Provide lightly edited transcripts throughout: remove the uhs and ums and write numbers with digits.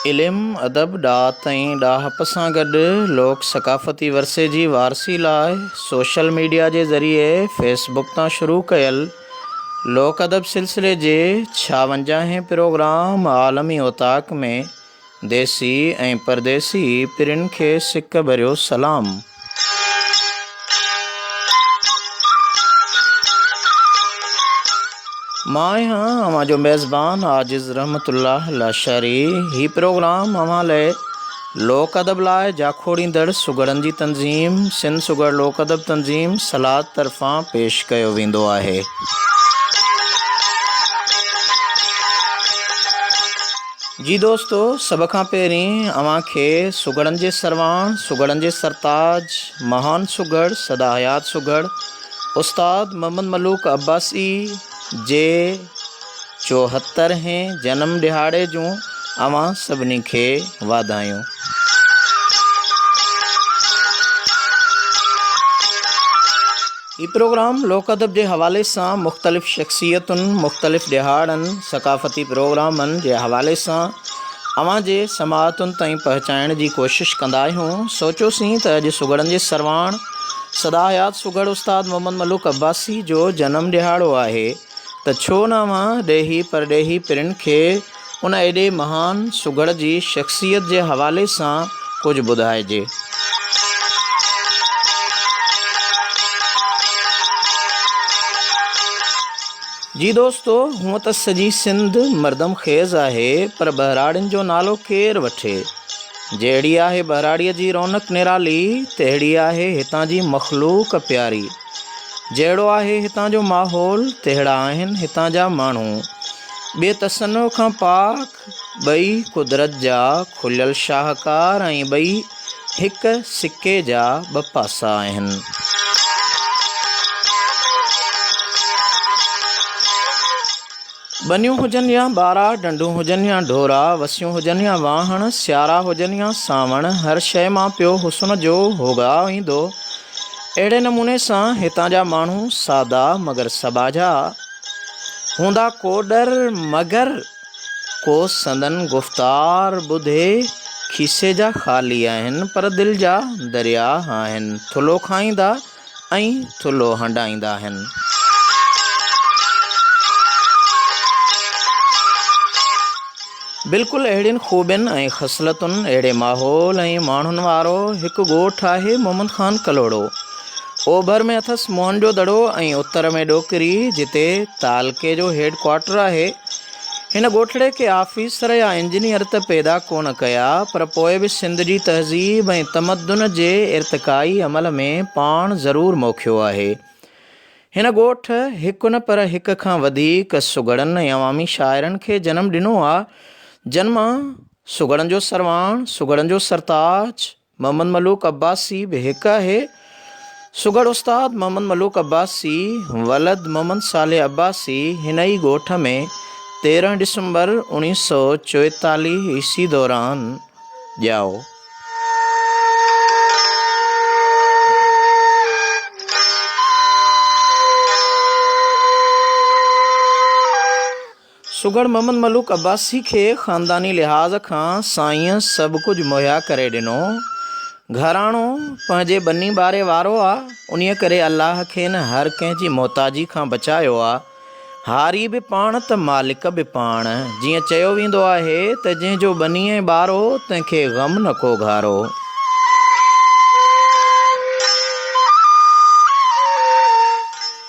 علم، ادب، ڏات ۽ ڏاهپ سان گڏ لوڪ ثقافتي ورثي جي وارثي لاء سوشل ميڊيا جي ذريعي فيس بڪ تان شروع ڪيل لوڪ ادب سلسلي جي ڇاونجاهين پروگرام عالمي اوطاق ۾ ديسي ۽ پرديسي پرين کي سڪ ڀريو سلام. مان آهيان اوهان جو ميزبان عاجز رحمت الله لاشاري. هي پروگرام اوهان لئه لوڪ ادب لاء جاکوڙيندڙ سگهڙن جي تنظيم سنڌ سگهڙ لوڪ ادب تنظيم سلاد طرفان پيش ڪيو ويندو آهي. جي دوستو سڀ کان پهرين اوهان کي سگهڙن جي سرواڻ، سگهڙن جي سرتاج، مهان سگهڙ، سدا حيات سگهڙ، استاد محمد ملوڪ عباسي جي 74 هين جنم ڏهاڙي جون اوهان سڀني کي واڌايون. هي پروگرام لوڪ ادب جي حوالي سان مختلف شخصيتن، مختلف ڏهاڙن، ثقافتي پروگرامن جي حوالي سان اوهان جي سماعتن تائين پهچائڻ جي ڪوشش ڪندا آهيون. سوچيوسين ته اڄ سگهڙن جي سرواڻ سدا حيات سگهڙ استاد محمد ملوڪ عباسي جو جنم ڏهاڙو آهي ته ڇو نه اوهان ڏيهي پرڏيهي پرين کي ان ايڏي مهان سگهڙ جي شخصيت جي حوالي سان ڪجهه ٻڌائجي. جي دوستو هونء ته سڄي سنڌ مردم خيز آهي پر ٻهراڙين جو نالو ڪير وٺي. جهڙي آهي ٻهراڙيء جي رونق نرالي تهڙي آهي هتان جي مخلوق پياري. جهڙو آهي هتان جو ماحول تهڙا آهن هتان جا ماڻهو. ٻئي تصنع کان پاڪ، ٻئي قدرت جا کليل شاهڪار ۽ ٻئي هڪ سڪي جا ٻه پاسا آهن. ٻنيون هجن يا ٻارا، ڍنڍون هجن يا ڍورا، وسيون هجن يا واهڻ، سيارا هجن يا سانوڻ، هر شيء مان پيو حسن جو هوڳاء ايندو. اهڙي نموني سان هتان جا ماڻهو سادا مگر سٻاجها هوندا، ڪوڏر مگر ڪو سندن گفتار ٻڌي کيسي جا خالي آهن پر دل جا درياهه آهن، ٿلهو کائيندا ۽ ٿلهو هنڊائيندا آهن. بلڪل اهڙين خوبين ۽ خصلتن، اهڙي ماحول ۽ ماڻهن وارو هڪ ڳوٺ آهي محمد خان ڪلهوڙو. اوڀر ۾ اٿس موهن جو دڙو ۽ اتر ۾ ڏوڪري جتي تعلقي جو هيڊ ڪوارٽر آهي. هن ڳوٺڙي کي آفيسر يا انجنيئر ته پيدا ڪونه ڪيا پر پوء به سنڌ جي تهذيب ۽ تمدن جي ارتقائي عمل ۾ پاڻ ضرور موکيو آهي. هن ڳوٺ هڪ نه پر هڪ کان وڌيڪ سگهڙن ۽ عوامي شاعرن کي جنم ڏنو آ، جن مان سگهڙن جو سرواڻ، سگهڙن جو سرتاج محمد ملوڪ عباسي به هڪ آهي. سگهڙ استاد محمد ملوڪ عباسي ولد محمد صالح عباسي هن ئي ڳوٺ ۾ 13 ڊسمبر 1944 عيسوي دوران ڄائو. سگهڙ محمد ملوڪ عباسي کي خانداني لحاظ کان سائينء سڀ ڪجهه مهيا ڪري ڏنو. گهراڻو پنهنجي ٻني ٻاري وارو آ، انهيء ڪري الله کين هر ڪنهن جي محتاجي کان بچايو آ. هاري به پاڻ ته مالڪ به پاڻ. جيئن چيو ويندو آهي ته جنهن جو ٻني ۽ ٻارو، تنهن کي غم نه ڪو گهارو.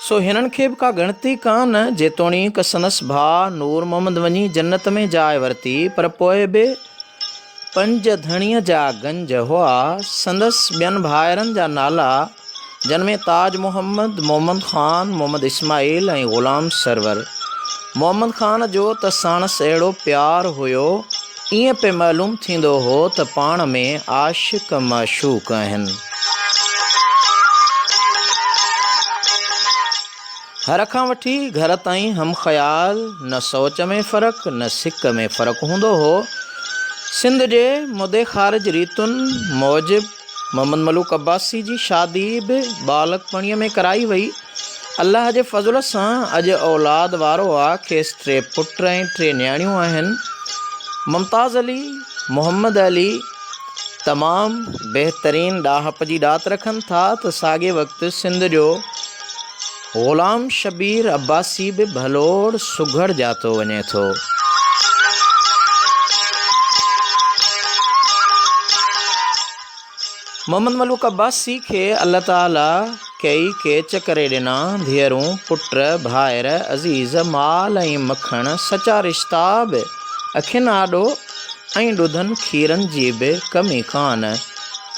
سو هنن کي به ڪا ڳڻتي ڪانه، جيتوڻيڪ سندس ڀاء نور محمد وڃي جنت ۾ جاء ورتي، پر پوء به پنج ڌڻيء جا گنج هئا. سندس ٻين ڀائرن جا نالا، جن ۾ تاج محمد، محمد خان، محمد اسماعيل ۽ غلام سرور. محمد خان جو ته ساڻس اهڙو پيار هيو، ائين پئي معلوم ٿيندو هو ته پاڻ ۾ عاشق معشوق آهن. هر کان وٺي گهر تائين هم خيال، نه سوچ ۾ فرق نه سڪ ۾ فرق هوندو هو. سنڌ جي مدي خارج ريتن موجب محمد ملوڪ عباسي جي شادي به ٻالڪپڻي ۾ ڪرائي وئي. الله جي فضل سان اڄ اولاد وارو آ، کيس ٽي پٽ ۽ ٽي نياڻيون آهن. ممتاز علي، محمد علي تمام بهترين ڏاهپ جي ڏات رکن ٿا ته ساڳئي وقت سنڌ جو غلام شبير عباسي به ڀلوڙ سگهڙ ڄاتو وڃي ٿو. محمد ملوڪ عباسي کي الله تعاليٰ ڪيئي ڪيچ ڪري ڏنا، ڌيئرون، پٽ، ڀائر، عزيز، مال ۽ مکڻ، سچا رشتا به اکين آڏو ۽ ڏڌن کيرن جي به ڪمي ڪانه.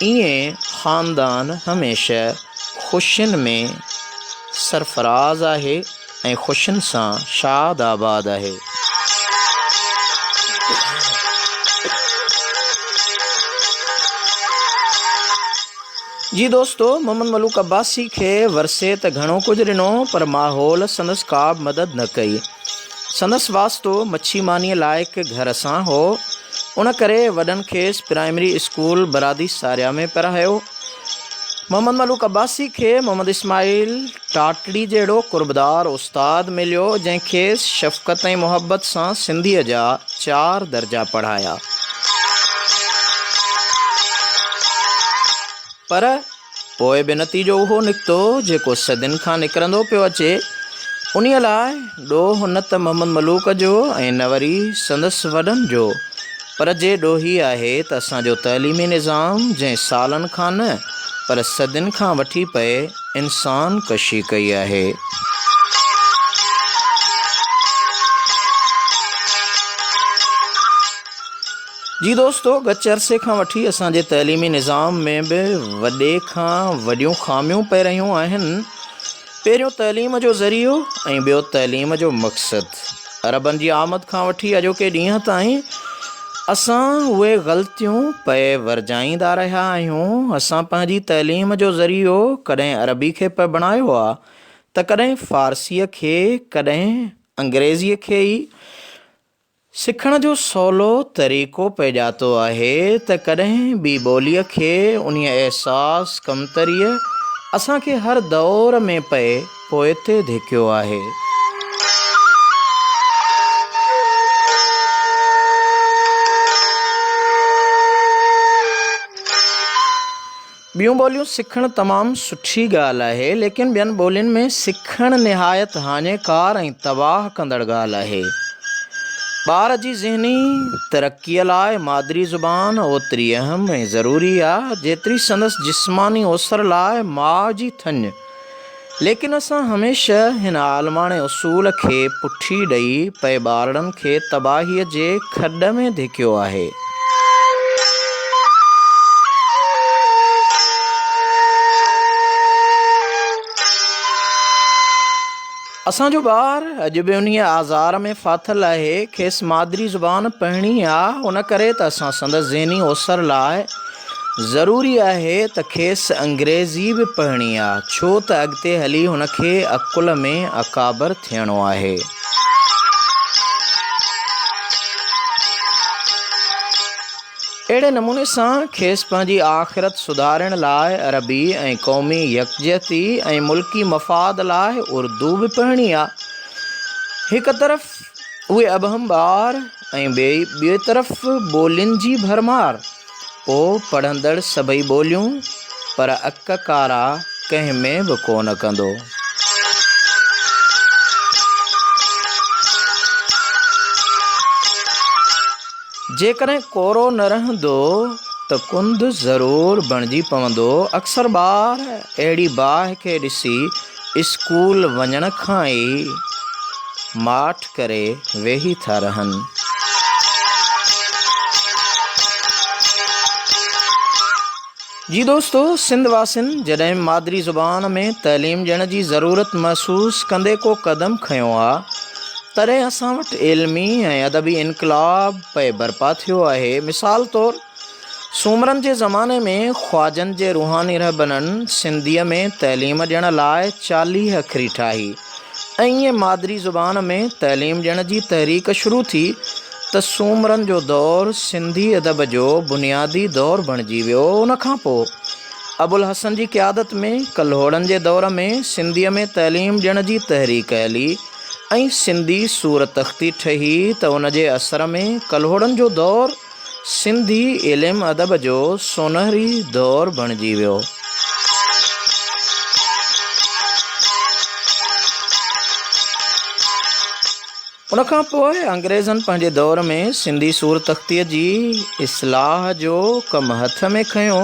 ائين خاندان هميشه خوشين ۾ سرفراز آهي. ۽ خوشين سان شاد آباد آهي. جي دوستو محمد ملوڪ عباسي کي ورثي ته گهڻو ڪجهه ڏنو پر ماحول سندس ڪابه مدد نه ڪئي. سندس واسطو مڇي مانيء لائق گهر سان هو ان ڪري وڏن کيس پرائمري اسڪول برادي ساريا ۾ پڙهايو. محمد ملوڪ عباسي کي محمد اسماعيل ٽاٽڙي جهڙو قربدار استاد مليو، جنهن کيس شفقت ۽ محبت سان سنڌيء جا چار درجا پڙهايا. پر پوء به نتيجو اهو نڪتو، جيڪو صدين کان نڪرندو پيو اچي. انهيء لاء ڏوهه نه ته محمد ملوڪ جو ۽ نه وري سندس وڏن جو، پر جي ڏوهي آهي ته اسان جو تعليمي نظام، جنهن سالن کان نه پر صدين کان وٺي پئي انسان ڪشي ڪئي آهي. جي دوستو ڳچ عرصي کان وٺي اسان جي تعليمي نظام ۾ به وڏي کان وڏيون خاميون پئي رهيون آهن. پهريون تعليم جو ذريعو ۽ ٻيو تعليم جو مقصد. عربن جي آمد کان وٺي اڄوڪي ڏينهن تائين اسان اهي غلطيون پئي ورجائيندا رهيا آهيون. اسان پنهنجي تعليم جو ذريعو ڪڏهن عربي کي پئي بڻايو آ ته ڪڏهن فارسيء کي، ڪڏهن انگريزيء کي ئي. سکڻ جو سولو طريقو پئي ڄاتو آهي ته ڪڏهن ٻي ٻوليء کي انهيء احساس ڪمتريء اسان کي هر دور ۾ پئي پوئتي ڌڪيو آهي. ٻيون ٻوليون سکڻ تمام سٺي ڳالهه آهي، ليڪن ٻين ٻولين ۾ سکڻ نهايت هاڃيڪار ۽ تباهه ڪندڙ ڳالهه آهي. ٻار جي ذهني ترقيء لاء مادري زبان اوتري اهم ۽ ضروري آ، جيتري سندس جسماني اوسر لاء ماء جي ٿڃ. ليڪن اسان هميشه هن عالماڻي اصول کي پٺي ڏئي پئي ٻارڙن کي تباهيء جي کڏ ۾ ڌڪيو آهي. اسان جو ٻار اڄ به انهيء آزار ۾ ڦاٿل آهي، کيس مادري زبان پڙهڻي آ، ان ڪري ته اسان سندس ذهني اوسر لاء ضروري آهي ته کيس انگريزي به پڙهڻي آ، ڇو ته اڳتي هلي هن کي عقل ۾ اڪابر ٿيڻو آهي. اهڙي نموني سان کيس پنهنجي آخرت سڌارڻ لاء عربي ۽ قومي يڪجهتي ۽ ملڪي مفاد لاء اردو به پڙهڻي آ. هڪ طرف اهي ابهم ٻار ۽ ٻئي طرف ٻولين جي ڀرمار. پوء پڙهندڙ سڀئي ٻوليون پر اڪ ڪارا ڪنهن ۾ به ڪونه ڪندو. جيڪڏهن ڪورو نه رهندو ته ڪنڌ ضرور بڻجي پوندو. اڪثر ٻار اهڙي باهه کي ڏسي اسڪول وڃڻ کان ئي ماٺ ڪري ويهي ٿا رهن. جي دوستو سنڌ واسين جڏهن مادري زبان ۾ تعليم ڏيڻ جي ضرورت محسوس ڪندي ڪو قدم کنيو آ تڏهن اسان وٽ علمي ۽ ادبي انقلاب پئي برپا ٿيو آهي مثال طور سومرن جي زماني ۾ خواجن جي روحاني رهبرن سنڌيء ۾ تعليم ڏيڻ لاء 40 اکري ٺاهي ۽ ائين مادري زبان ۾ تعليم ڏيڻ جي تحريڪ شروع ٿي ته سومرن جو دور سنڌي ادب جو بنيادي دور بڻجي ويو. ان کان پوء ابوالحسن جي قيادت ۾ ڪلهوڙن جي دور ۾ سنڌيء ۾ تعليم ڏيڻ جي تحريڪ هلي ۽ سنڌي صورتخطي ٺهي ته ان جي اثر ۾ ڪلهوڙن جو دور سنڌي علم ادب جو سونهري دور بڻجي ويو. ان کان پوء انگريزن پنهنجي دور ۾ سنڌي صورتخطيء جي اصلاح جو ڪم هٿ ۾ کنيو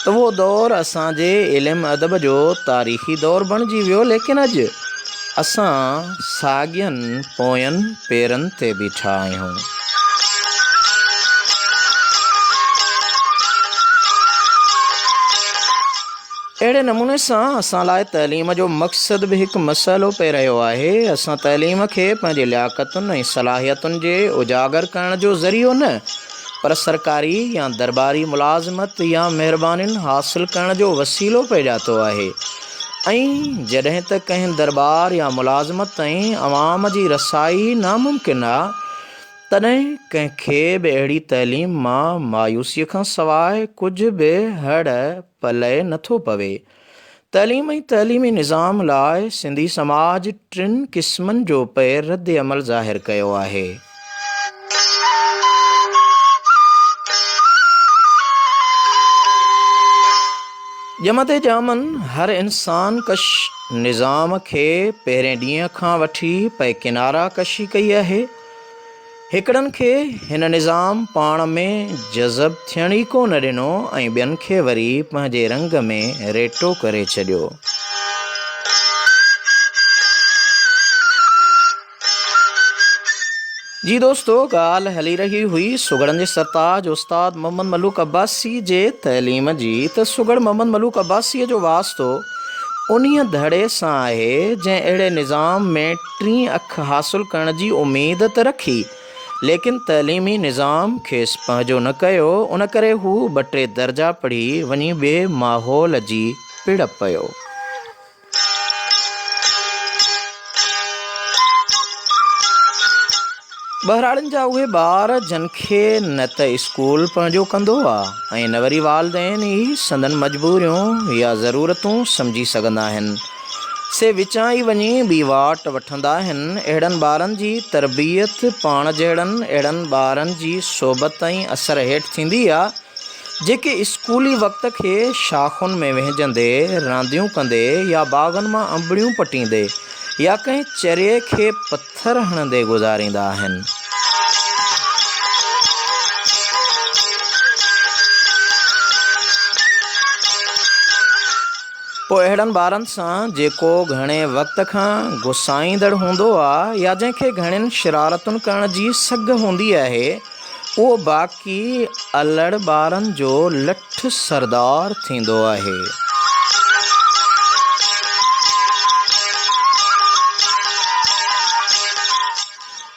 ته اهو دور اسان جي علم ادب جو تاريخي دور بڻجي ويو ليڪن اڄ اسان ساڳين پوين پيرن تي بيٺا آهيون. اهڙي نموني سان اسان لاء تعليم جو مقصد به هڪ مسئلو پئي رهيو آهي. اسان تعليم کي پنهنجي لياقتن ۽ صلاحيتن جي اجاگر ڪرڻ جو ذريعو نه پر سرڪاري يا درٻاري ملازمت يا مهربانين حاصل ڪرڻ جو وسيلو پئي ڄاتو آهي ۽ جڏهن ته ڪنهن درٻار يا ملازمت تائين عوام جي رسائي ناممڪن آ تڏهن ڪنهن کي به اهڙي تعليم مان مايوسيء کان سواء ڪجهه به هڙ پلئه نه ٿو پوي. تعليم ۽ تعليمي نظام لاء سنڌي سماج ٽن قسمن جو پئي رد عمل ظاهر ڪيو آهي. ڄمندي ڄامن هر انسان ڪش نظام کي پهرين ڏينهن کان وٺي پئي ڪنارا ڪشي ڪئي آهي. هڪڙن کي هن نظام پاڻ ۾ جذب ٿيڻ ئي ڪو نه ڏنو ۽ ٻين کي وري پنهنجي رنگ ۾ ريٽو ڪري ڇڏيو. جي دوستو ڳالهه هلي رهي هئي سگهڙن جي سرتاج استاد محمد ملوڪ عباسي جي تعليم جي ته سگهڙ محمد ملوڪ عباسيء جو واسطو انهيء ڌڙي سان آهي جنهن اهڙي نظام ۾ ٽين اک حاصل ڪرڻ جي اميد ته رکي ليڪن تعليمي نظام کيس پنهنجو نه ڪيو ان ڪري هو ٻه ٽي درجا پڙهي وڃي ٻئي ماحول جي پڙ پيو. ٻهراڙين جا اهي ٻار جن کي نه ته اسڪول پنهنجو ڪندو آ ۽ نه وري والدين ئي سندن مجبوريون يا ضرورتون سمجهي سگهندا آهن سي وچان ئي وڃي ٻي واٽ وٺندا آهن. اهڙن ٻارن جي تربيت پاڻ جهڙن اهڙن ٻارن جي صحبت ۽ اثر هيٺ ٿيندي آ. جيڪي اسڪولي وقت کي شاخن ۾ وهنجندي، رانديون ڪندي يا باغن مان انبڙيون پٽيندي يا ڪنهن چريي کي پٿر هڻندي گذاريندا آهن. پوء اهڙن ٻارن سان جيڪو گهڻي وقت کان گسائيندڙ هوندو آ يا جنهن کي گهڻين شرارتن ڪرڻ جي سگهه هوندي آهي، اهو باقي الڙ ٻارن جو لٺ سردار ٿيندو آهي.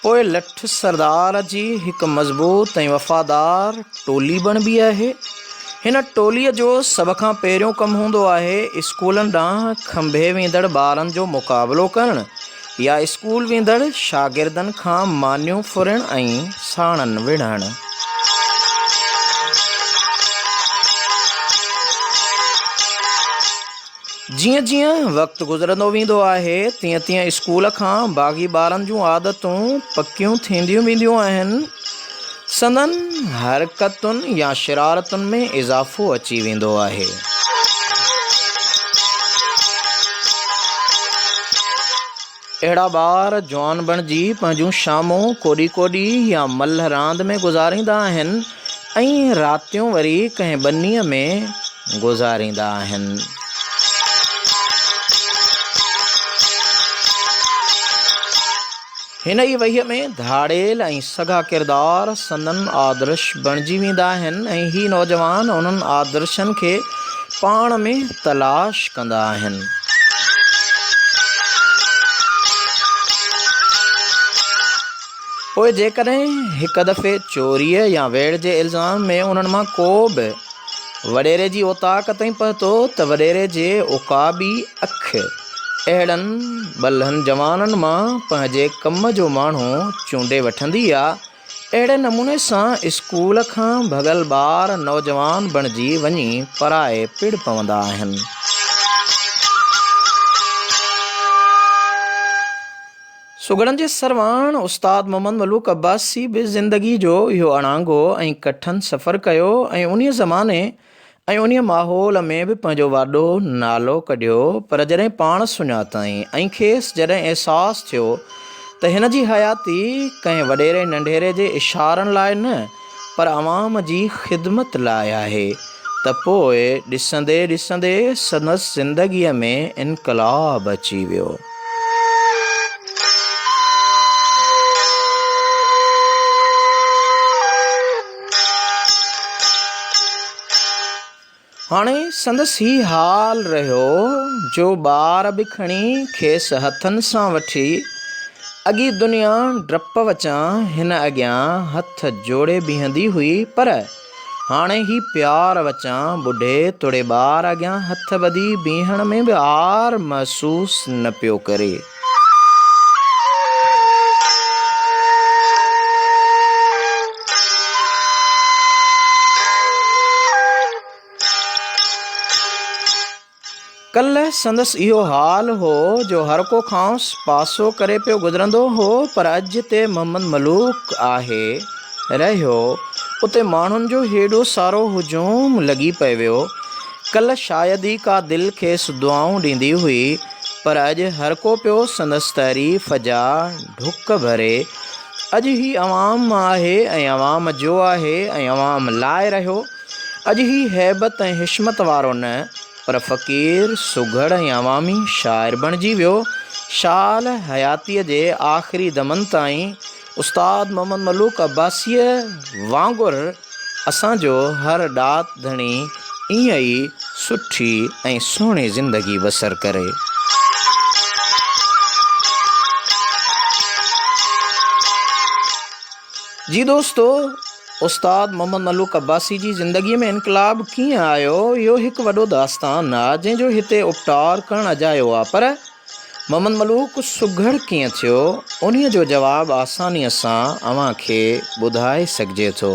پوء لٺ سردار جي هڪ مضبوط ۽ وفادار ٽولي بڻبي آهي. هن ٽوليء جو سڀ کان پهريون ڪم هوندو آهي اسڪولن ڏانهن کنڀي ويندڙ ٻارن جو مقابلو ڪرڻ. يا اسڪول ويندڙ شاگردن کان مانيون ڦرڻ ۽ ساڻن وڙهڻ. جيئن جيئن وقت گذرندو ويندو آهي تيئن تيئن اسڪول کان باغي ٻارن جون عادتون پڪيون ٿينديون وينديون آهن. سندن حرڪتن يا شرارتن ۾ اضافو اچي ويندو آهي. اهڙا ٻار جوان بڻجي پنهنجون شامون ڪوڏي ڪوڏي يا ملهه راند ۾ گذاريندا آهن ۽ راتيون وري ڪنهن ٻنيء ۾ گذاريندا آهن. هن ئي وهيء ۾ ڌاڙيل ۽ سگها ڪردار سندن آدرش بڻجي ويندا آهن ۽ هي نوجوان انهن آدرشن کي پاڻ ۾ تلاش ڪندا آهن. پوء جيڪڏهن هڪ دفعي چوريء يا ويڙهه جي الزام ۾ انهن مان ڪو به وڏيري جي اوطاق تائين پهتو ته وڏيري جي عقابي اک اهڙن ٻلهن جوانن مان پنهنجي ڪم جو ماڻهو چونڊي وٺندي آ. اهڙي نموني سان اسڪول کان ڀڳل ٻار نوجوان بڻجي وڃي پرائي پڙ پوندا آهن. سگهڙن جي سرواڻ استاد محمد ملوڪ عباسي به زندگي جو اهو اڻانگو ۽ ڪٺن سفر ڪيو ۽ انهيء زماني ۽ انهيء ماحول ۾ به پنهنجو وڏو نالو ڪڍيو پر جڏهن پاڻ سڃاتائين ۽ کيس جڏهن احساس ٿيو ته هن جي حياتي ڪنهن وڏيري ننڍيري جي اشارن لاء نه پر عوام جي خدمت لاء آهي ته پوء ڏسندي ڏسندي سندس زندگيء ۾ انقلاب اچي ويو. هاڻي سندس هي حال رهيو جو ٻار به کڻي کيس هٿن سان وٺي اڳي دنيا ڊپ وچان هن اڳيان هٿ جوڙي بيهندي هئي پر هاڻي هي پيار وچان ٻڍي توڙي ٻار اڳيان هٿ ٻڌي بيهڻ ۾ به عار محسوس نه پيو ڪري. ڪلهه سندس اهو حال هو جو هر ڪو کانئس پاسو ڪري پيو گذرندو هو پر اڄ جتي محمد ملوڪ آهي رهيو اتي ماڻهن جو هيڏو سارو هجوم لڳي پئي ويو. ڪلهه شايد ئي ڪا دل کيس دعائون ڏيندي هئي پر اڄ هر ڪو پيو سندس تعريف جا ڍڪ ڀري. اڄ هي عوام مان آهي ۽ عوام جو آهي ۽ عوام لاء رهيو. اڄ هي هيبت ۽ حشمت وارو نه پر فقير، سگهڙ ۽ عوامي شاعر بڻجي ويو. شال حياتيء جي آخري دمن تائين استاد محمد ملوڪ عباسيء وانگر اسان جو هر ڏات ڌڻي ائين ئي سٺي ۽ سهڻي زندگي بسر ڪري. جي دوستو! استاد محمد ملوڪ عباسي جي زندگيء ۾ انقلاب ڪيئن آيو، اهو هڪ وڏو داستان آ، جنهن جو هتي اپٽار ڪرڻ اجايو آ، پر محمد ملوڪ سگهڙ ڪيئن ٿيو، انهيء جو جواب آسانيء سان اوهان کي ٻڌائي سگهجي ٿو.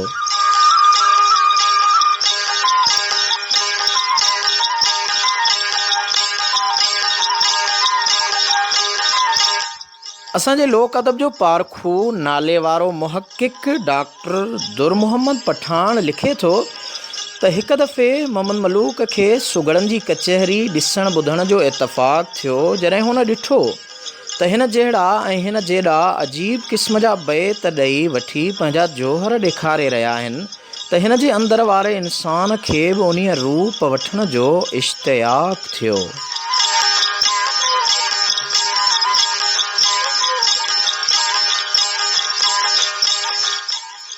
اسان جي لوڪ ادب جو پارکو ناليوارو محقق ڊاڪٽر در محمد پٺاڻ لکي ٿو ته هڪ دفعي محمد ملوڪ کي سگهڙن جي ڪچهري ڏسڻ ٻڌڻ جو اتفاق ٿيو جڏهن هن ڏٺو ته هن جهڙا ۽ هن جيڏا عجيب قسم جا بيت ڏئي وٺي پنهنجا جوهر ڏيکاري رهيا آهن ته هن جي اندر واري انسان کي به انهيء روپ وٺڻ جو اشتياق ٿيو.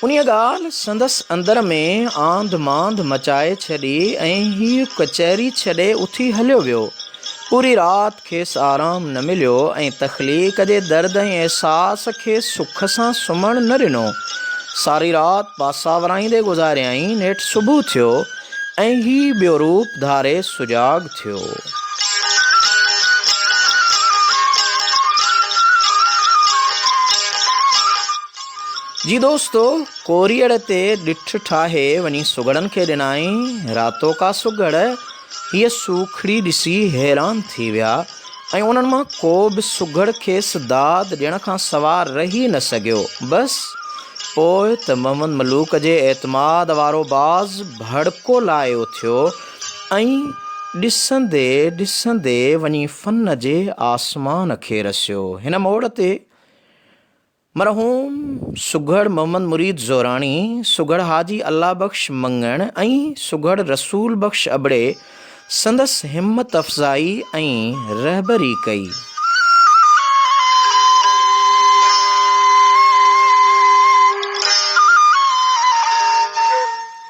انهيء ڳالهه سندس اندر ۾ آنڌ مانڌ مچائي ڇڏي ۽ هيء ڪچهري ڇڏي اٿي هليو ويو. پوري رات کيس آرام نه مليو ۽ تخليق جي درد ۽ احساس کيس سک سان سمهڻ نه ڏنو. ساري رات پاسا ورائيندي گذاريائين، نيٺ صبح ٿيو ۽ هي ٻيو روپ ڌاري سجاڳ ٿيو. جي دوستو! ڪوريئڙ تي ڏٺ ٺاهي وڃي سگهڙن کي ڏنائين. راتوڪا سگهڙ هيء سوکڙي ڏسي حيران ٿي ويا ۽ انهن مان ڪو به سگهڙ کيس داد ڏيڻ کان سوا رهي نه سگهيو. بس، پوء ته محمد ملوڪ جي اعتماد وارو باز ڀڙڪو لائي اٿيو ۽ ڏسندي ڏسندي وڃي فن جي آسمان کي رسيو. هن موڙ تي مرحوم سگهڙ محمد مريد زوراڻي، سگهڙ حاجي الله بخش مڱڻ ۽ سگهڙ رسول بخش ابڙي سندس همت افزائي ۽ رهبري ڪئي.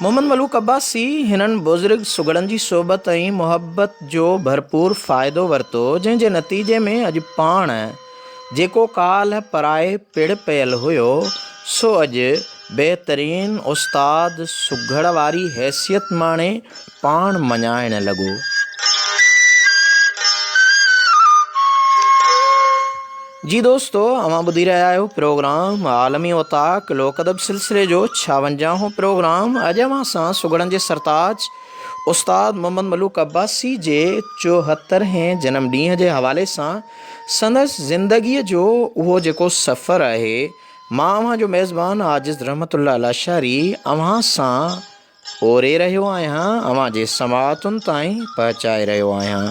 محمد ملوڪ عباسي هنن بزرگ سگهڙن جي صحبت ۽ محبت جو ڀرپور فائدو ورتو، جنهن جي نتيجي ۾ اڄ پاڻ جيڪو ڪالهه پرائي پڙ پيل هيو، سو اڄ بهترين استاد سگهڙ واري حيثيت ماڻي پاڻ مڃائڻ لڳو. جي دوستو اوهان ٻڌي رهيا آهيو پروگرام عالمي اوطاق لوڪ ادب سلسلي جو ڇاونجاهون پروگرام اڄ اوهان سان سگهڙن جي سرتاج استاد محمد ملوڪ عباسي جي 74 هين جنم ڏينهن جي حوالي سان سندس زندگيء جو اهو جيڪو سفر آهي، مان اوهان جو ميزبان عاجز رحمت الله لاشاري اوهان سان اوري رهيو آهيان، اوهان جي سماعتن تائين پهچائي رهيو آهيان.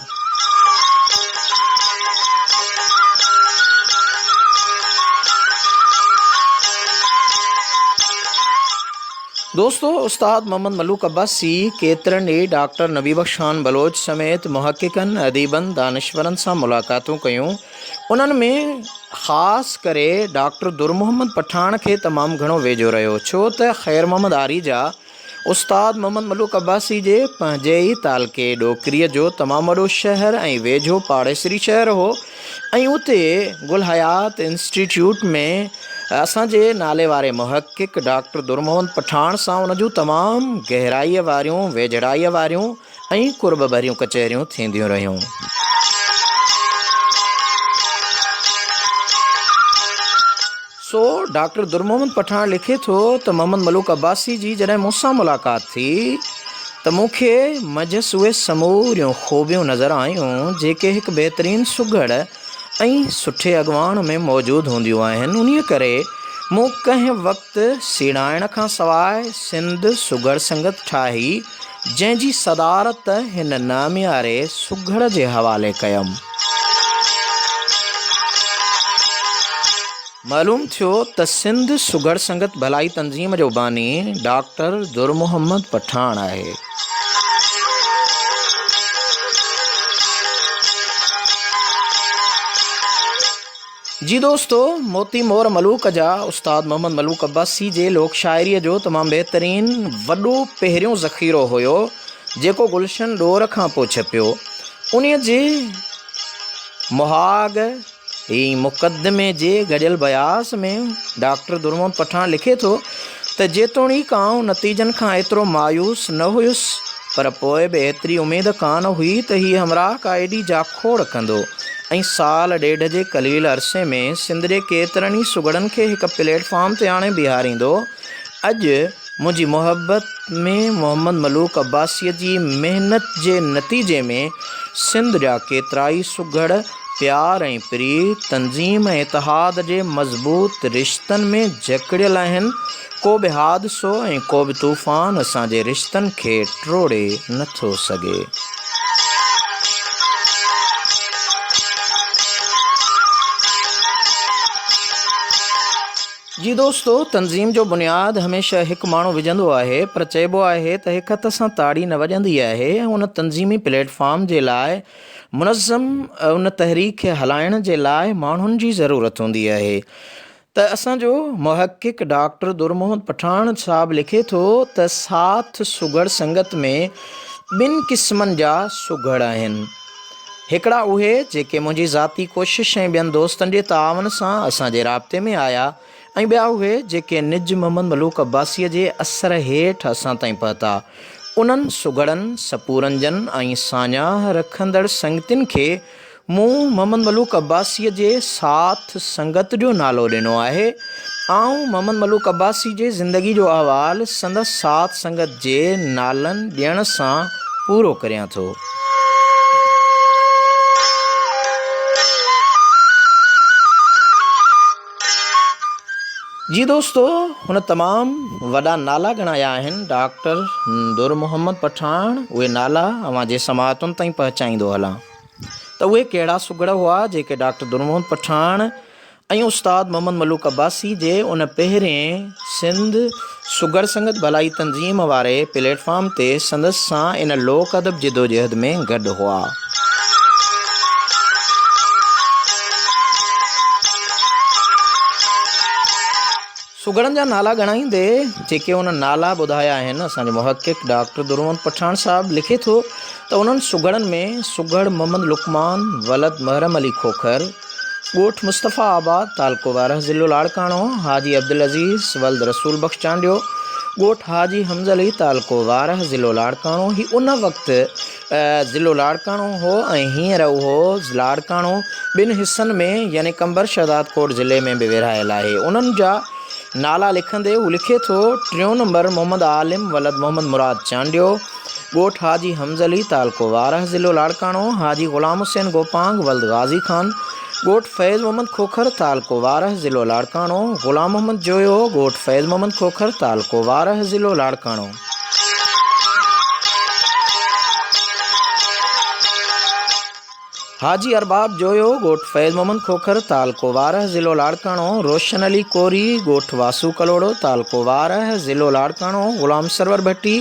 دوستو استاد محمد ملوڪ عباسي ڪيترن ئي ڊاڪٽر نبي بخش خان بلوچ سميت محققن، اديبن، دانشورن سان ملاقاتون ڪيون. انهن ۾ خاص ڪري ڊاڪٽر در محمد پٺاڻ کي تمام گهڻو ويجهو رهيو، ڇو ته خير محمد آريجا استاد محمد ملوڪ عباسي جي پنهنجي ئي تعلقي ڏوڪريء جو تمام وڏو شهر ۽ ويجهو پاڙيسري شهر هو ۽ اتي گل حيات انسٽيٽيوٽ ۾ اسان جي نالي واري محقق ڊاڪٽر در محمد پٺاڻ سان ان جون تمام گهرائيء واريون، ويجهڙائيء واريون ۽ قرب ڀريون ڪچهريون ٿينديون رهيون. سو ڊاڪٽر در محمد پٺاڻ لکي ٿو ته محمد ملوڪ عباسي جي جڏهن مون سان ملاقات ٿي ته مون کي منجهس اهي سموريون خوبيون نظر آيون جيڪي هڪ بهترين سگهڙ ۽ سٺي اڳواڻ ۾ موجود هونديون آهن انهيء ڪري مون ڪنهن وقت سيڙائڻ کان سواء سنڌ سگهڙ سنگت ٺاهي جنهن جي صدارت هن نامياري سگهڙ جي حوالي ڪيم. معلوم ٿيو ته سنڌ سگهڙ سنگت ڀلائي تنظيم جو باني ڊاڪٽر در محمد پٺاڻ آهي. جي دوستو موتي مور ملوڪ جا استاد محمد ملوڪ عباسي جي لوڪ شاعريء جو تمام بهترين وڏو پهريون ذخيرو هيو جيڪو گلشن ڏور کان پوء ڇپيو انهيء جي مهاڳ ۽ مقدمي جي گڏيل بياض ۾ ڊاڪٽر درمحمد پٺاڻ لکي ٿو ته جيتوڻيڪ آئون نتيجن کان ايترو مايوس نه هيس پر پوء به ايتري اميد ڪانه هئي ته هي همراهه ڪا ايڏي جاکوڙ ڪندو ۽ سال ڏيڍ جي قليل عرصي ۾ سنڌ جي ڪيترن ئي سگهڙن کي هڪ پليٽ فارم تي آڻي بيهاريندو. اڄ منهنجي محبت ۾ محمد ملوڪ عباسيء جي محنت جي نتيجي ۾ سنڌ جا ڪيترائي سگهڙ پيار ۽ پريت، تنظيم ۽ اتحاد جي مضبوط رشتن ۾ جڪڙيل آهن. ڪو به حادثو ۽ ڪو به طوفان اسان جي رشتن کي ٽوڙي نه ٿو سگهي. جي دوستو تنظيم جو بنياد هميشه هڪ ماڻهو وجهندو آهي پر چئبو آهي ته هڪ هٿ سان تاڙي نه وڄندي آهي ۽ ان تنظيمي پليٽ فارم جي لاء منظم ان تحريڪ کي هلائڻ جي لاء ماڻهن جي ضرورت هوندي آهي ته اسان جو محقق ڊاڪٽر در محمد پٺاڻ صاحب لکي ٿو ته ساٿ سگهڙ سنگت ۾ ٻن قسمن جا سگهڙ آهن. هڪڙا اهي جيڪي منهنجي ذاتي ڪوشش ۽ ٻين دوستن جي تعاون سان اسان جي رابطي ۾ آيا ۽ ٻيا اهي جيڪي نج محمد ملوڪ عباسيء جي اثر هيٺ اسان تائين پهتا. انهن سگهڙن، سپورنجن ۽ ساڃاهه رکندڙ سنگتين کي مون محمد ملوڪ عباسيء جي ساٿ سنگت جو نالو ڏنو آهي. آئون محمد ملوڪ عباسي جي زندگي جو احوال سندس ساٿ سنگت جي نالن ڏيڻ سان پورو ڪريان ٿو. جي دوستو هن تمام وڏا نالا ڳڻايا آهن ڊاڪٽر در محمد پٺاڻ اهي نالا اوهان جي سماعتن تائين پهچائيندو هلان ته اهي ڪهڙا سگهڙ هئا جيڪي ڊاڪٽر در محمد پٺاڻ ۽ استاد محمد ملوڪ عباسي جي ان پهرين سنڌ سگهڙ سنگت ڀلائي تنظيم واري پليٽ فارم تي سندس سان ان لوڪ ادب جدوجهد ۾ گڏ هئا. سگهڙن جا نالا ڳڻائيندي جيڪي ان نالا ٻڌايا آهن، اسان جو محقق ڊاڪٽر درمحمد پٺاڻ صاحب لکي ٿو ته انهن سگهڙن ۾ سگهڙ محمد لقمان ولد محرم علي کوکر، ڳوٺ مصطفيٰ آباد، تعلقو وارهه، ضلعو لاڙڪاڻو، حاجي عبدالعزيز ولد رسول بخش چانڊيو، ڳوٺ حاجي حمز علي، تعلقو وارهه، ضلعو لاڙڪاڻو، هي ان وقت ضلعو لاڙڪاڻو هو ۽ هينئر اهو لاڙڪاڻو ٻن حصن ۾ يعني قمبر شهدادڪوٽ ضلعي ۾ به ورهايل آهي. انهن جا نالا لکندي هو لکي ٿو، ٽيون نمبر محمد عالم ولد محمد مراد چانڊيو، ڳوٺ حاجي حمز علي تعلقو وارهه ضلعو لاڙڪاڻو، حاجي غلام حسين گوپانگ ولد غازي خان، ڳوٺ فيض محمد کوکر تعلقو وارهه ضلعو لاڙڪاڻو، غلام محمد جويو، ڳوٺ فيض محمد کوکر تعلقو وارهه ضلعو لاڙڪاڻو. حاجي ارباب جويو، ڳوٺ فيض محمد کوکر، تعلقو وارهه، ضلعو لاڙڪاڻو، روشن علي ڪوري، ڳوٺ واسو ڪلهوڙو، تعلقو وارهه، ضلعو لاڙڪاڻو، غلام سرور ڀٽي،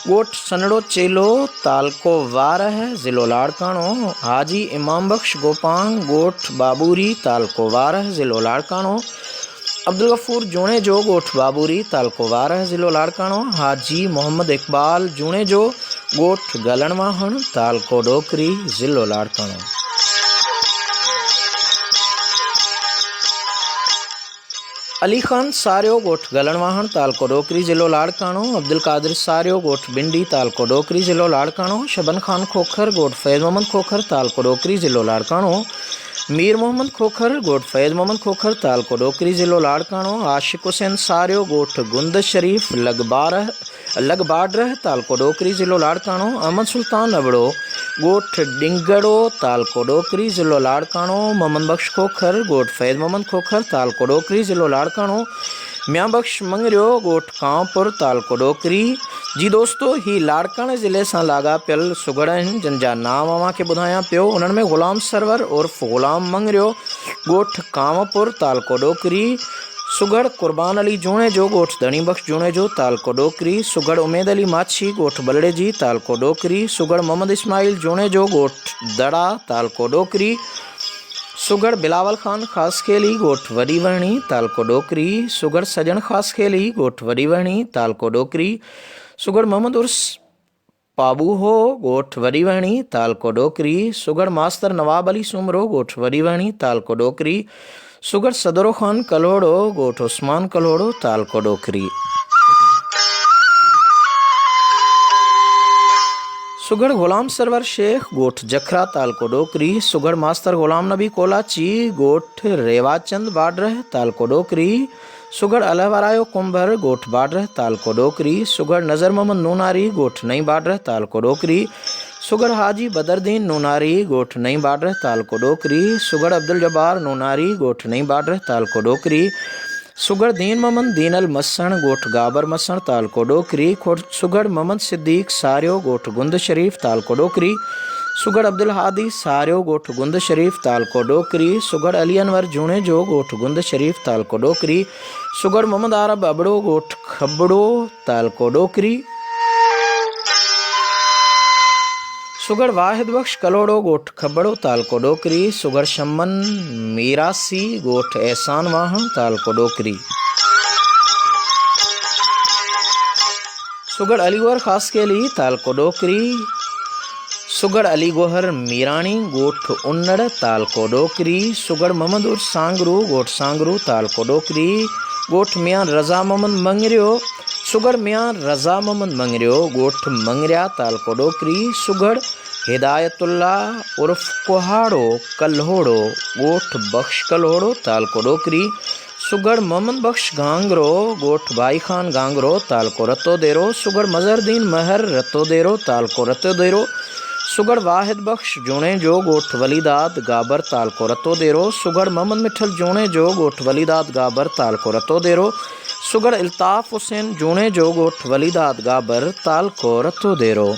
ڳوٺ سنڙو چيلو، تعلقو وارهه، ضلعو لاڙڪاڻو، حاجي امام بخش گوپانگ، ڳوٺ ٻاٻوري، تعلقو وارهه، ضلعو لاڙڪاڻو، عبدالغفور جوڻيجو، ڳوٺ بابوري، تعلقو وارهه، ضلعو لاڙڪاڻو، حاجي محمد اقبال جوڻيجو، ڳوٺ گلڻ واهڻ، تعلقو ڏوڪري، ضلعو لاڙڪاڻو. علي خان ساريو، ڳوٺ گلڻ واهڻ، تعلقو ڏوڪري، ضلعو لاڙڪاڻو، عبدالقادر ساريو، ڳوٺ ٻنڊي، تعلقو ڏوڪري، ضلعو لاڙڪاڻو، شبن خان کوکر، ڳوٺ فيض محمد کوکر، تعلقو ڏوڪري، ضلعو لاڙڪاڻو، مير محمد کوکر، ڳوٺ فيض محمد کوکر، تعلقو ڏوڪري، ضلعو لاڙڪاڻو، عاشق حسين ساريو، ڳوٺ گند شريف، لڳ بارهه، لڳ باڊرهه، تعلقو ڏوڪري، ضلعو لاڙڪاڻو، احمد سلطان ابڙو، ڳوٺ ڏنگڙو، تعلقو ڏوڪري، ضلعو لاڙڪاڻو، محمد بخش کوکر، ڳوٺ فيض محمد کوکر، تعلقو ڏوڪري، ضلعو لاڙڪاڻو، ميان بخش مڱريو، ڳوٺ ڪانپور، تعلقو ڏوڪري. جي دوستو هي لاڙڪاڻي ضلعي سان لاڳاپيل سگهڙ آهن جن جا نانء اوهان کي ٻڌايان پيو انهن ۾ غلام سرور عرف غلام مڱريو ڳوٺ ڪانوپور تعلقو ڏوڪري، سگهڙ قربان علي جوڻيجو ڳوٺ ڌڻي بخش جوڻيجو تعلقو ڏوڪري، سگهڙ اميد علي ماڇي ڳوٺ ٻلڙيجي تعلقو ڏوڪري، سگهڙ محمد اسماعيل جوڻيجو ڳوٺ دڙا تعلقو ڏوڪري، سگهڙ بلاول خان خاصخيلي ڳوٺ وڏي وهڻي تعلقو ڏوڪري، سگهڙ سڄڻ خاصخيلي ڳوٺ وڏي وهڻي تعلقو ڏوڪري، سگهڙ محمد عرس پاٻوهو ڳوٺ وڏي وهڻي تعلقو ڏوڪري، سگهڙ ماستر نواب علي سومرو ڳوٺ وڏي وهڻي تعلقو ڏوڪري، سگهڙ صدرو خان ڪلهوڙو ڳوٺ عثمان ڪلهوڙو تعلقو ڏوڪري. سگهڙ غلام سرور شيخ، ڳوٺ جکرا، تعلقو ڏوڪري، سگهڙ ماستر غلام نبي ڪولاچي، ڳوٺ ريواچند باڊرهه، تعلقو ڏوڪري، سگهڙ الهورايو ڪنڀر، ڳوٺ باڊرهه، تعلقو ڏوڪري، سگهڙ نظر محمد نوناري، ڳوٺ نئين باڊرهه، تعلقو ڏوڪري، سگهڙ حاجي بدردين نوناري، ڳوٺ نئين باڊرهه، تعلقو ڏوڪري، سگهڙ عبدالجبار نوناري، ڳوٺ نئين باڊرهه، تعلقو ڏوڪري، سگهڙ دين محمد دينل مسڻ، ڳوٺ گابر مسڻ، تعلقو ڏوڪري، سگهڙ محمد صديق ساريو، ڳوٺ گند شريف، تعلقو ڏوڪري، سگهڙ عبدالهادي ساريو، ڳوٺ گند شريف، تعلقو ڏوڪري، سگهڙ علي انور جوڻيجو، ڳوٺ گند شريف، تعلقو ڏوڪري، سگهڙ محمد عارب ابڙو، ڳوٺ کٻڙو، تعلقو ڏوڪري، سگهڙ واحد بخش ڪلهوڙو، ڳوٺ کٻڙو، تعلقو ڏوڪري، سگهڙ شمن ميراسي، ڳوٺ احسان واهڻ، تعلقو ڏوڪري. سگهڙ علي گوهر خاصخيلي، تعلقو ڏوڪري، سگهڙ علي گوهر ميراڻي، ڳوٺ انڙ، تعلقو ڏوڪري، سگهڙ محمد عرس سانگرو، ڳوٺ سانگرو، تعلقو ڏوڪري، ڳوٺ ميان رضا محمد مڱريو، سگهڙ ميان رضا محمد مڱريو، ڳوٺ مڱريا، تعلقو ڏوڪري، سگهڙ هدايت الله عرف ڪهاڙو ڪلهوڙو، ڳوٺ بخش ڪلهوڙو، تعلقو ڏوڪري، سگهڙ محمد بخش گهانگرو، ڳوٺ ڀائي خان گهانگرو، تعلقو رتوديرو، سگهڙ مظهردين مهر، رتوديرو، تعلقو رتوديرو، سگهڙ واحد بخش جوڻيجو، ڳوٺ وليداد گابر، تعلقو رتوديرو، سگهڙ محمد مٺل جوڻيجو، ڳوٺ وليداد گابر، تعلقو رتوديرو، سگهڙ الطاف حسين جوڻيجو، ڳوٺ وليداد گابر، تعلقو رتوديرو.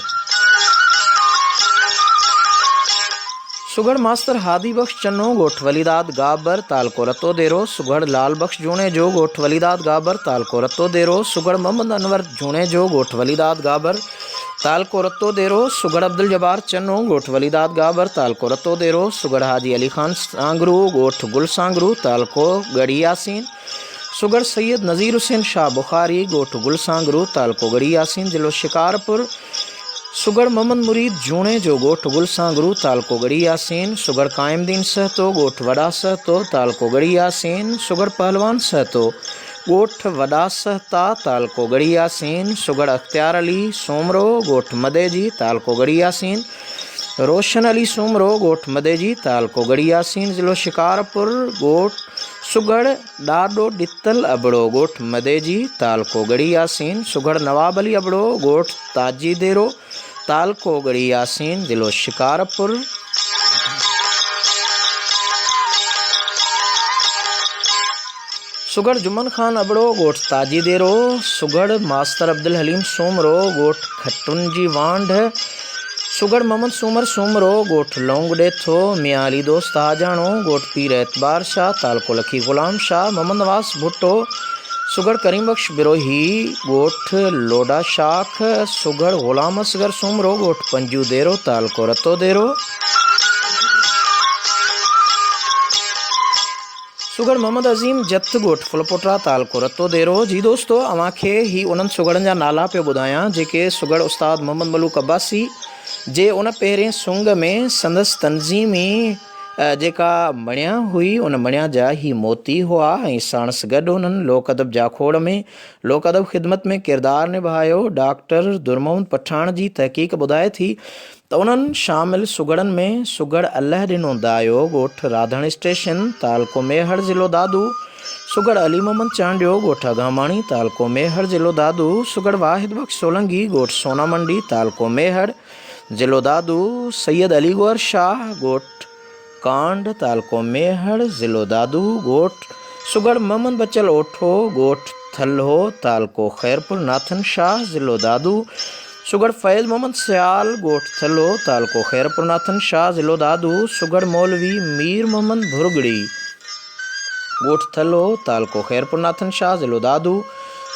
سگهڙ ماستر هادي بخش چنو، ڳوٺ وليداد گابر، تعلقو رتوديرو، سگهڙ لال بخش جوڻيجو، ڳوٺ وليداد گابر، تعلقو رتوديرو، سگهڙ محمد انور جوڻيجو، ڳوٺ وليداد گابر، تعلقو رتوديرو، سگهڙ عبدالجبار چنو، ڳوٺ وليداد گابر، تعلقو رتوديرو، سگهڙ حاجي علي خان سانگرو، ڳوٺ گل سانگرو، تعلقو ڳڙهي ياسين، سگهڙ سيد نذير حسين شاهه بخاري، ڳوٺ گل سانگرو، تعلقو ڳڙهي ياسين، ضلعو شڪارپور، سگهڙ محمد مريد جوڻيجو، ڳوٺ گل سانگرو، تعلقو ڳڙهي ياسين، سگهڙ قائم دين سهتو، ڳوٺ وڏا سهتو، تعلقو ڳڙهي ياسين، سگهڙ پهلوان سهتو، ڳوٺ وڏا سهتا، تعلقو ڳڙهي ياسين، سگهڙ اختيار علي سومرو، ڳوٺ مديجي، تعلقو ڳڙهي ياسين، روشن علي سومرو، ڳوٺ مديجي، تعلقو ڳڙهي ياسين، ضلعو شڪارپور، ڳوٺ سگهڙ ڏاڏو ڏتل ابڙو ڳوٺ مديجي تعلقو ڳڙهي ياسين، سگهڙ نواب علي ابڙو ڳوٺ تاجي ديرو تعلقو ڳڙهي ياسين ضلعو شڪارپور، سگهڙ جمن خان ابڙو ڳوٺ تاجي ديرو، سگهڙ ماستر عبدالحليم سومرو ڳوٺ کٽن جي وانڍ، سگهڙ محمد سومر سومرو ڳوٺ لونگ ڏيٿو، ميان علي دوست حاجاڻو ڳوٺ پير اعتبار شاهه تعلقو لکي غلام شاهه، محمد نواز ڀٽو، سگهڙ ڪريم بخش بروهي ڳوٺ لوڊا شاخ، سگهڙ غلام اصغر سومرو ڳوٺ پنجو ديرو تعلقو رتو ديرو. سگهڙ محمد عظيم جت ڳوٺ ڦلپوٽا تعلقو رتو ديرو جي دوستو اوهان کي هي انهن سگهڙن جا نالا پيو ٻڌايان جيڪي سگهڙ استاد محمد ملوڪ عباسي جي ان پهرين سنگ ۾ سندس تنظيمي جيڪا مڻيا هئي ان مڻيا جا هي موتي هئا ۽ ساڻس گڏ انهن لوڪ ادب جاکوڙ ۾ لوڪ ادب خدمت ۾ ڪردار نڀايو ڊاڪٽر درمحمد پٺاڻ جي تحقيق ٻڌائي ٿي ته انهن شامل سگهڙن ۾ سگهڙ الهه ڏنو دايو، ڳوٺ راڌڻ اسٽيشن، تعلقو ميهڙ، ضلعو دادو، سگهڙ علي محمد چانڊيو، ڳوٺ اگهاماڻي، تعلقو ميهڙ، ضلعو دادو، سگهڙ واحد بخش سولنگي، ڳوٺ سونا منڊي، تعلقو ميهڙ، ضلعو دادو، سيد علي گوهر شاهه، ڳوٺ ڪانڍ، تعلقو ميهڙ، ضلعو دادو، ڳوٺ سگهڙ محمد بچل اوٺو، ڳوٺ ٿلهو، تعلقو خيرپور ناٿن شاهه، ضلعو دادو، سگهڙ فيض محمد سيال، ڳوٺ ٿلهو، تعلقو خيرپور ناٿن شاهه، ضلعو دادو، سگهڙ مولوي مير محمد ڀرڳڙي، ڳوٺ ٿلهو، تعلقو خيرپور ناٿن شاهه، ضلعو دادو،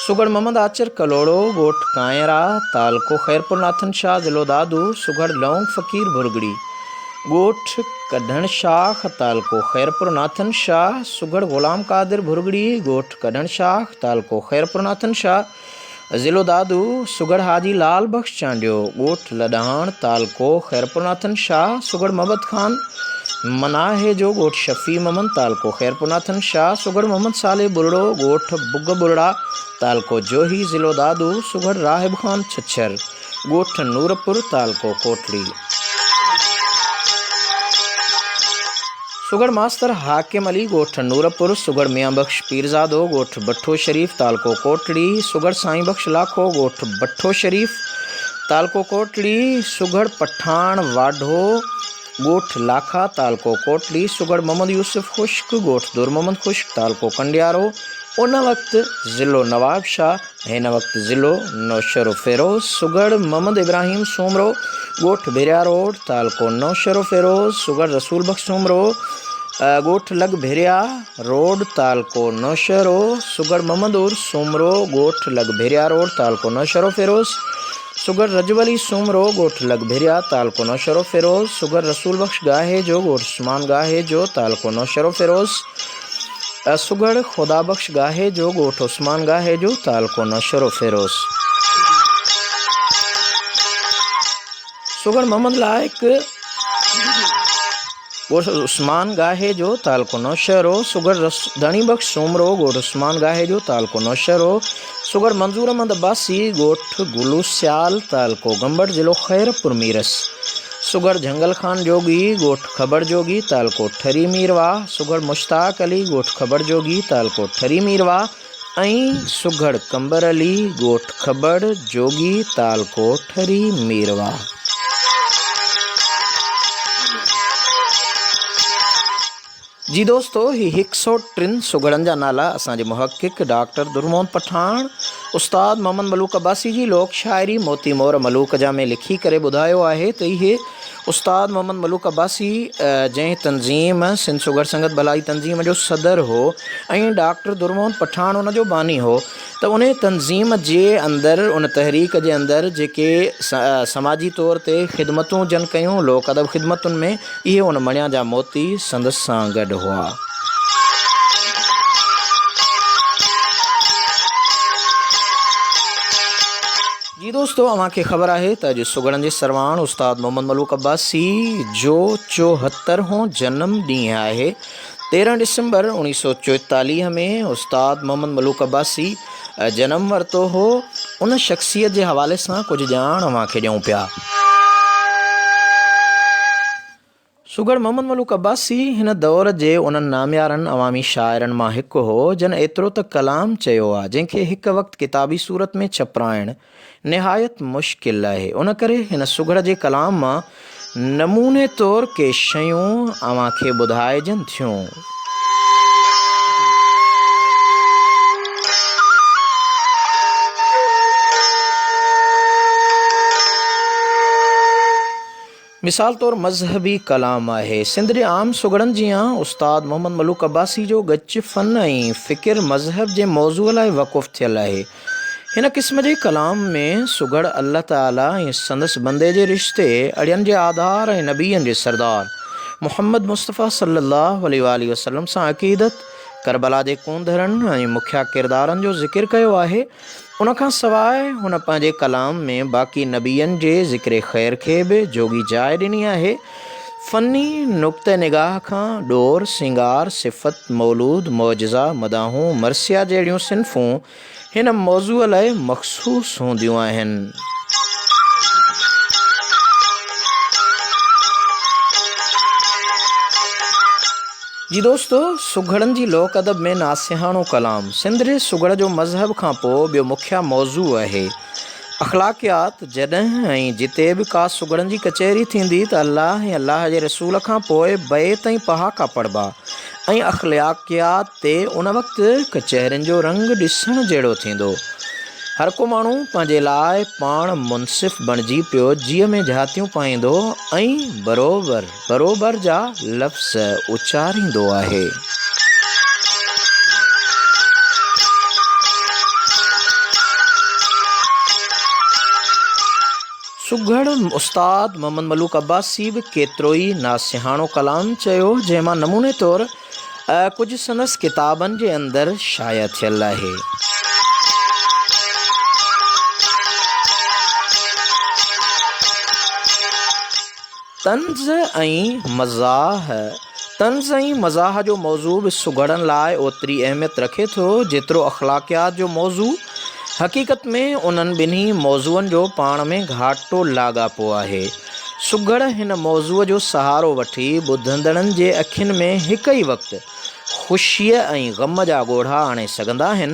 سگهڙ محمد آچر ڪلهوڙو، ڳوٺ ڪانئرا، تعلقو خيرپور ناٿن شاهه، ضلعو دادو، سگهڙ لونگ فقير ڀرڳڙي، ڳوٺ ڪڍڻ شاخ، تعلقو خيرپور ناٿن شاهه، سگهڙ غلام قادر ڀرڳڙي، ڳوٺ ڪڍڻ شاخ، تعلقو خيرپور ناٿن شاهه، ضلعو دادو، سگهڙ حاجي لال بخش چانڊيو، ڳوٺ لڏهاڻ، تعلقو خيرپورناٿن شاهه، سگهڙ محبت خان مناهي جو ڳوٺ شفيع محمد، تعلقو خيرپورناٿن شاهه، سگهڙ محمد صالح ٻرڙو، ڳوٺ بگ ٻرڙا، تعلقو جوهي، ضلعو دادو، سگهڙ راهب خان ڇڇر، ڳوٺ نورپور، تعلقو ڪوٽڙي. سگهڙ ماستر حاڪم علي، ڳوٺ نورپور، سگهڙ ميان بخش پيرزادو، ڳوٺ بٺو شريف، تعلقو ڪوٽڙي، سگهڙ سائين بخش لاکو، ڳوٺ بٺو شريف، تعلقو ڪوٽڙي، سگهڙ پٺاڻ واڍو، ڳوٺ لاکا، تعلقو ڪوٽڙي، سگهڙ محمد يوسف خشڪ، ڳوٺ در محمد خشڪ، تعلقو ڪنڊيارو، ان وقت ضلعو نوابشاهه، هن وقت ضلعو نوشهروفيروز، سگهڙ محمد ابراهيم سومرو، ڳوٺ ڀريا روڊ، تعلقو نوشهروفيروز، سگهڙ رسول بخش سومرو، ڳوٺ لڳ ڀريا روڊ، تعلقو نوشهرو، سگهڙ محمد عرس سومرو، ڳوٺ لڳ ڀريا روڊ، تعلقو نوشهروفيروز، سگهڙ رجب علي سومرو، ڳوٺ لڳ ڀريا، تعلقو نوشهروفيروز، سگهڙ رسول بخش ڳاهيجو، ڳوٺ عثمان ڳاهيجو، تعلقو نوشهروفيروز، سگهڙ خدا بخش ڳاهيجو، ڳوٺ عثمان ڳاهيجو، تعلقو نوشهروفيروز. سگهڙ محمد لائق، ڳوٺ عثمان ڳاهيجو، تعلقو نوشهرو، سگهڙ ڌڻي بخش سومرو، ڳوٺ عثمان ڳاهيجو، تعلقو نوشهرو، سگهڙ منظور احمد عباسي، ڳوٺ گلو سيال، تعلقو گمبٽ، ضلعو خيرپور ميرس، سگهڙ جهنگل خان جوڳي، ڳوٺ کٻڙ جوڳي، تعلقو ٺري ميرواهه، سگهڙ مشتاق علي، ڳوٺ کٻڙ جوڳي، تعلقو ٺري ميرواهه ۽ سگهڙ قمبر علي، ڳوٺ کٻڙ جوڳي، تعلقو ٺري ميرواهه. جي دوستو هي هڪ سئو ٽن سگهڙن جا نالا اسان جي محقق ڊاڪٽر درمحمد پٺاڻ استاد محمد ملوڪ عباسي جي لوڪ شاعري موتي مور ملوڪ جا ۾ لکي ڪري ٻڌايو آهي ته اهي استاد محمد ملوڪ عباسي جنهن تنظيم سنڌ سگهڙ سنگت ڀلائي تنظيم جو صدر هو ۽ ڊاڪٽر درمحمد پٺاڻ ان جو باني هو ته انهي تنظيم جي اندر ان تحريڪ جي اندر جيڪي سماجي طور تي خدمتون جن ڪيون لوڪ ادب خدمتن ۾ اهي ان مڻيا جا موتي سندس سان گڏ هئا. جي دوستو اوهان کي خبر آهي ته اڄ سگهڙن جي سرواڻ استاد محمد ملوڪ عباسي جو 74 هون جنم ڏينهن آهي. 13 ڊسمبر 1944 ۾ استاد محمد ملوڪ عباسي جنم ورتو هو. ان شخصيت جي حوالي سان ڪجهه ڄاڻ اوهان کي ڏيون پيا. سگهڙ محمد ملوڪ عباسي هن دور جي انهن ناميارن عوامي شاعرن مان هڪ هو، جن ايترو ته ڪلام چيو آ، جنهن کي هڪ وقت ڪتابي صورت ۾ ڇپرائڻ نهايت مشڪل آهي. ان ڪري هن سگهڙ جي ڪلام مان نموني طور ڪي شيون اوهان کي ٻڌائجن ٿيون. مثال طور مذهبي ڪلام آهي. سنڌ جي عام سگهڙن جيان استاد محمد ملوڪ عباسي جو ڳچ فن ۽ فڪر مذهب جي موضوع لاء وقف ٿيل آهي. هن قسم جي ڪلام ۾ سگهڙ الله تعاليٰ ۽ سندس بندي جي رشتي، اڙين جي آڌار ۽ نبين جي سردار محمد مصطفيٰ صلي الله عليه واٰله وسلم سان عقيدت، ڪربلا جي ڪونڌرن ۽ مکيه ڪردارن جو ذڪر ڪيو آهي. ان کان سواء هن پنهنجي ڪلام ۾ باقي نبين جي ذڪر خير کي به جوڳي جاء ڏني آهي. فني نقطه نگاهه کان ڏور، سينگار، صفت، مولود، معجزا، مداحون، مرثيا جهڙيون صنفون هن موضوع لاء مخصوص هونديون آهن. جي دوستو! سگهڙن جي لوڪ ادب ۾ ناصحاڻو ڪلام، سنڌ جي سگهڙ جو مذهب کان پوء ٻيو مکيه موضوع آهي. اخلاقيات، جڏهن ۽ جتي به ڪا سگهڙن جي ڪچهري ٿيندي ته الله ۽ الله جي رسول کان پوء بيت ۽ پهاڪا پڙهبا ۽ اخلاقيات تي ان وقت ڪچهرين جو رنگ ڏسڻ جهڙو ٿيندو. هر ڪو ماڻهو پنهنجي لاء پاڻ منصف بڻجي پيو جيء ۾ جهاتيون پائيندو ۽ بروبر. بروبر جا لفظ اچاريندو آهي. سگهڙ استاد محمد ملوڪ عباسي به ڪيتروئي ناصحاڻو ڪلام چيو، جنهن مان نموني طور ڪجهه سندس ڪتابن جي اندر شايع ٿيل آهي. طنز ۽ مزاح، طنز ۽ مزاح جو موضوع به سگهڙن لاء اوتري اهميت رکي ٿو، جيترو اخلاقيات جو موضوع. حقيقت ۾ انهن ٻنهي موضوعن جو پاڻ ۾ گهاٽو لاڳاپو آهي. سگهڙ هن موضوع جو سهارو وٺي ٻڌندڙن جي اکين ۾ هڪ ئي وقت خوشيء ۽ غم جا ڳوڙها آڻي سگهندا آهن.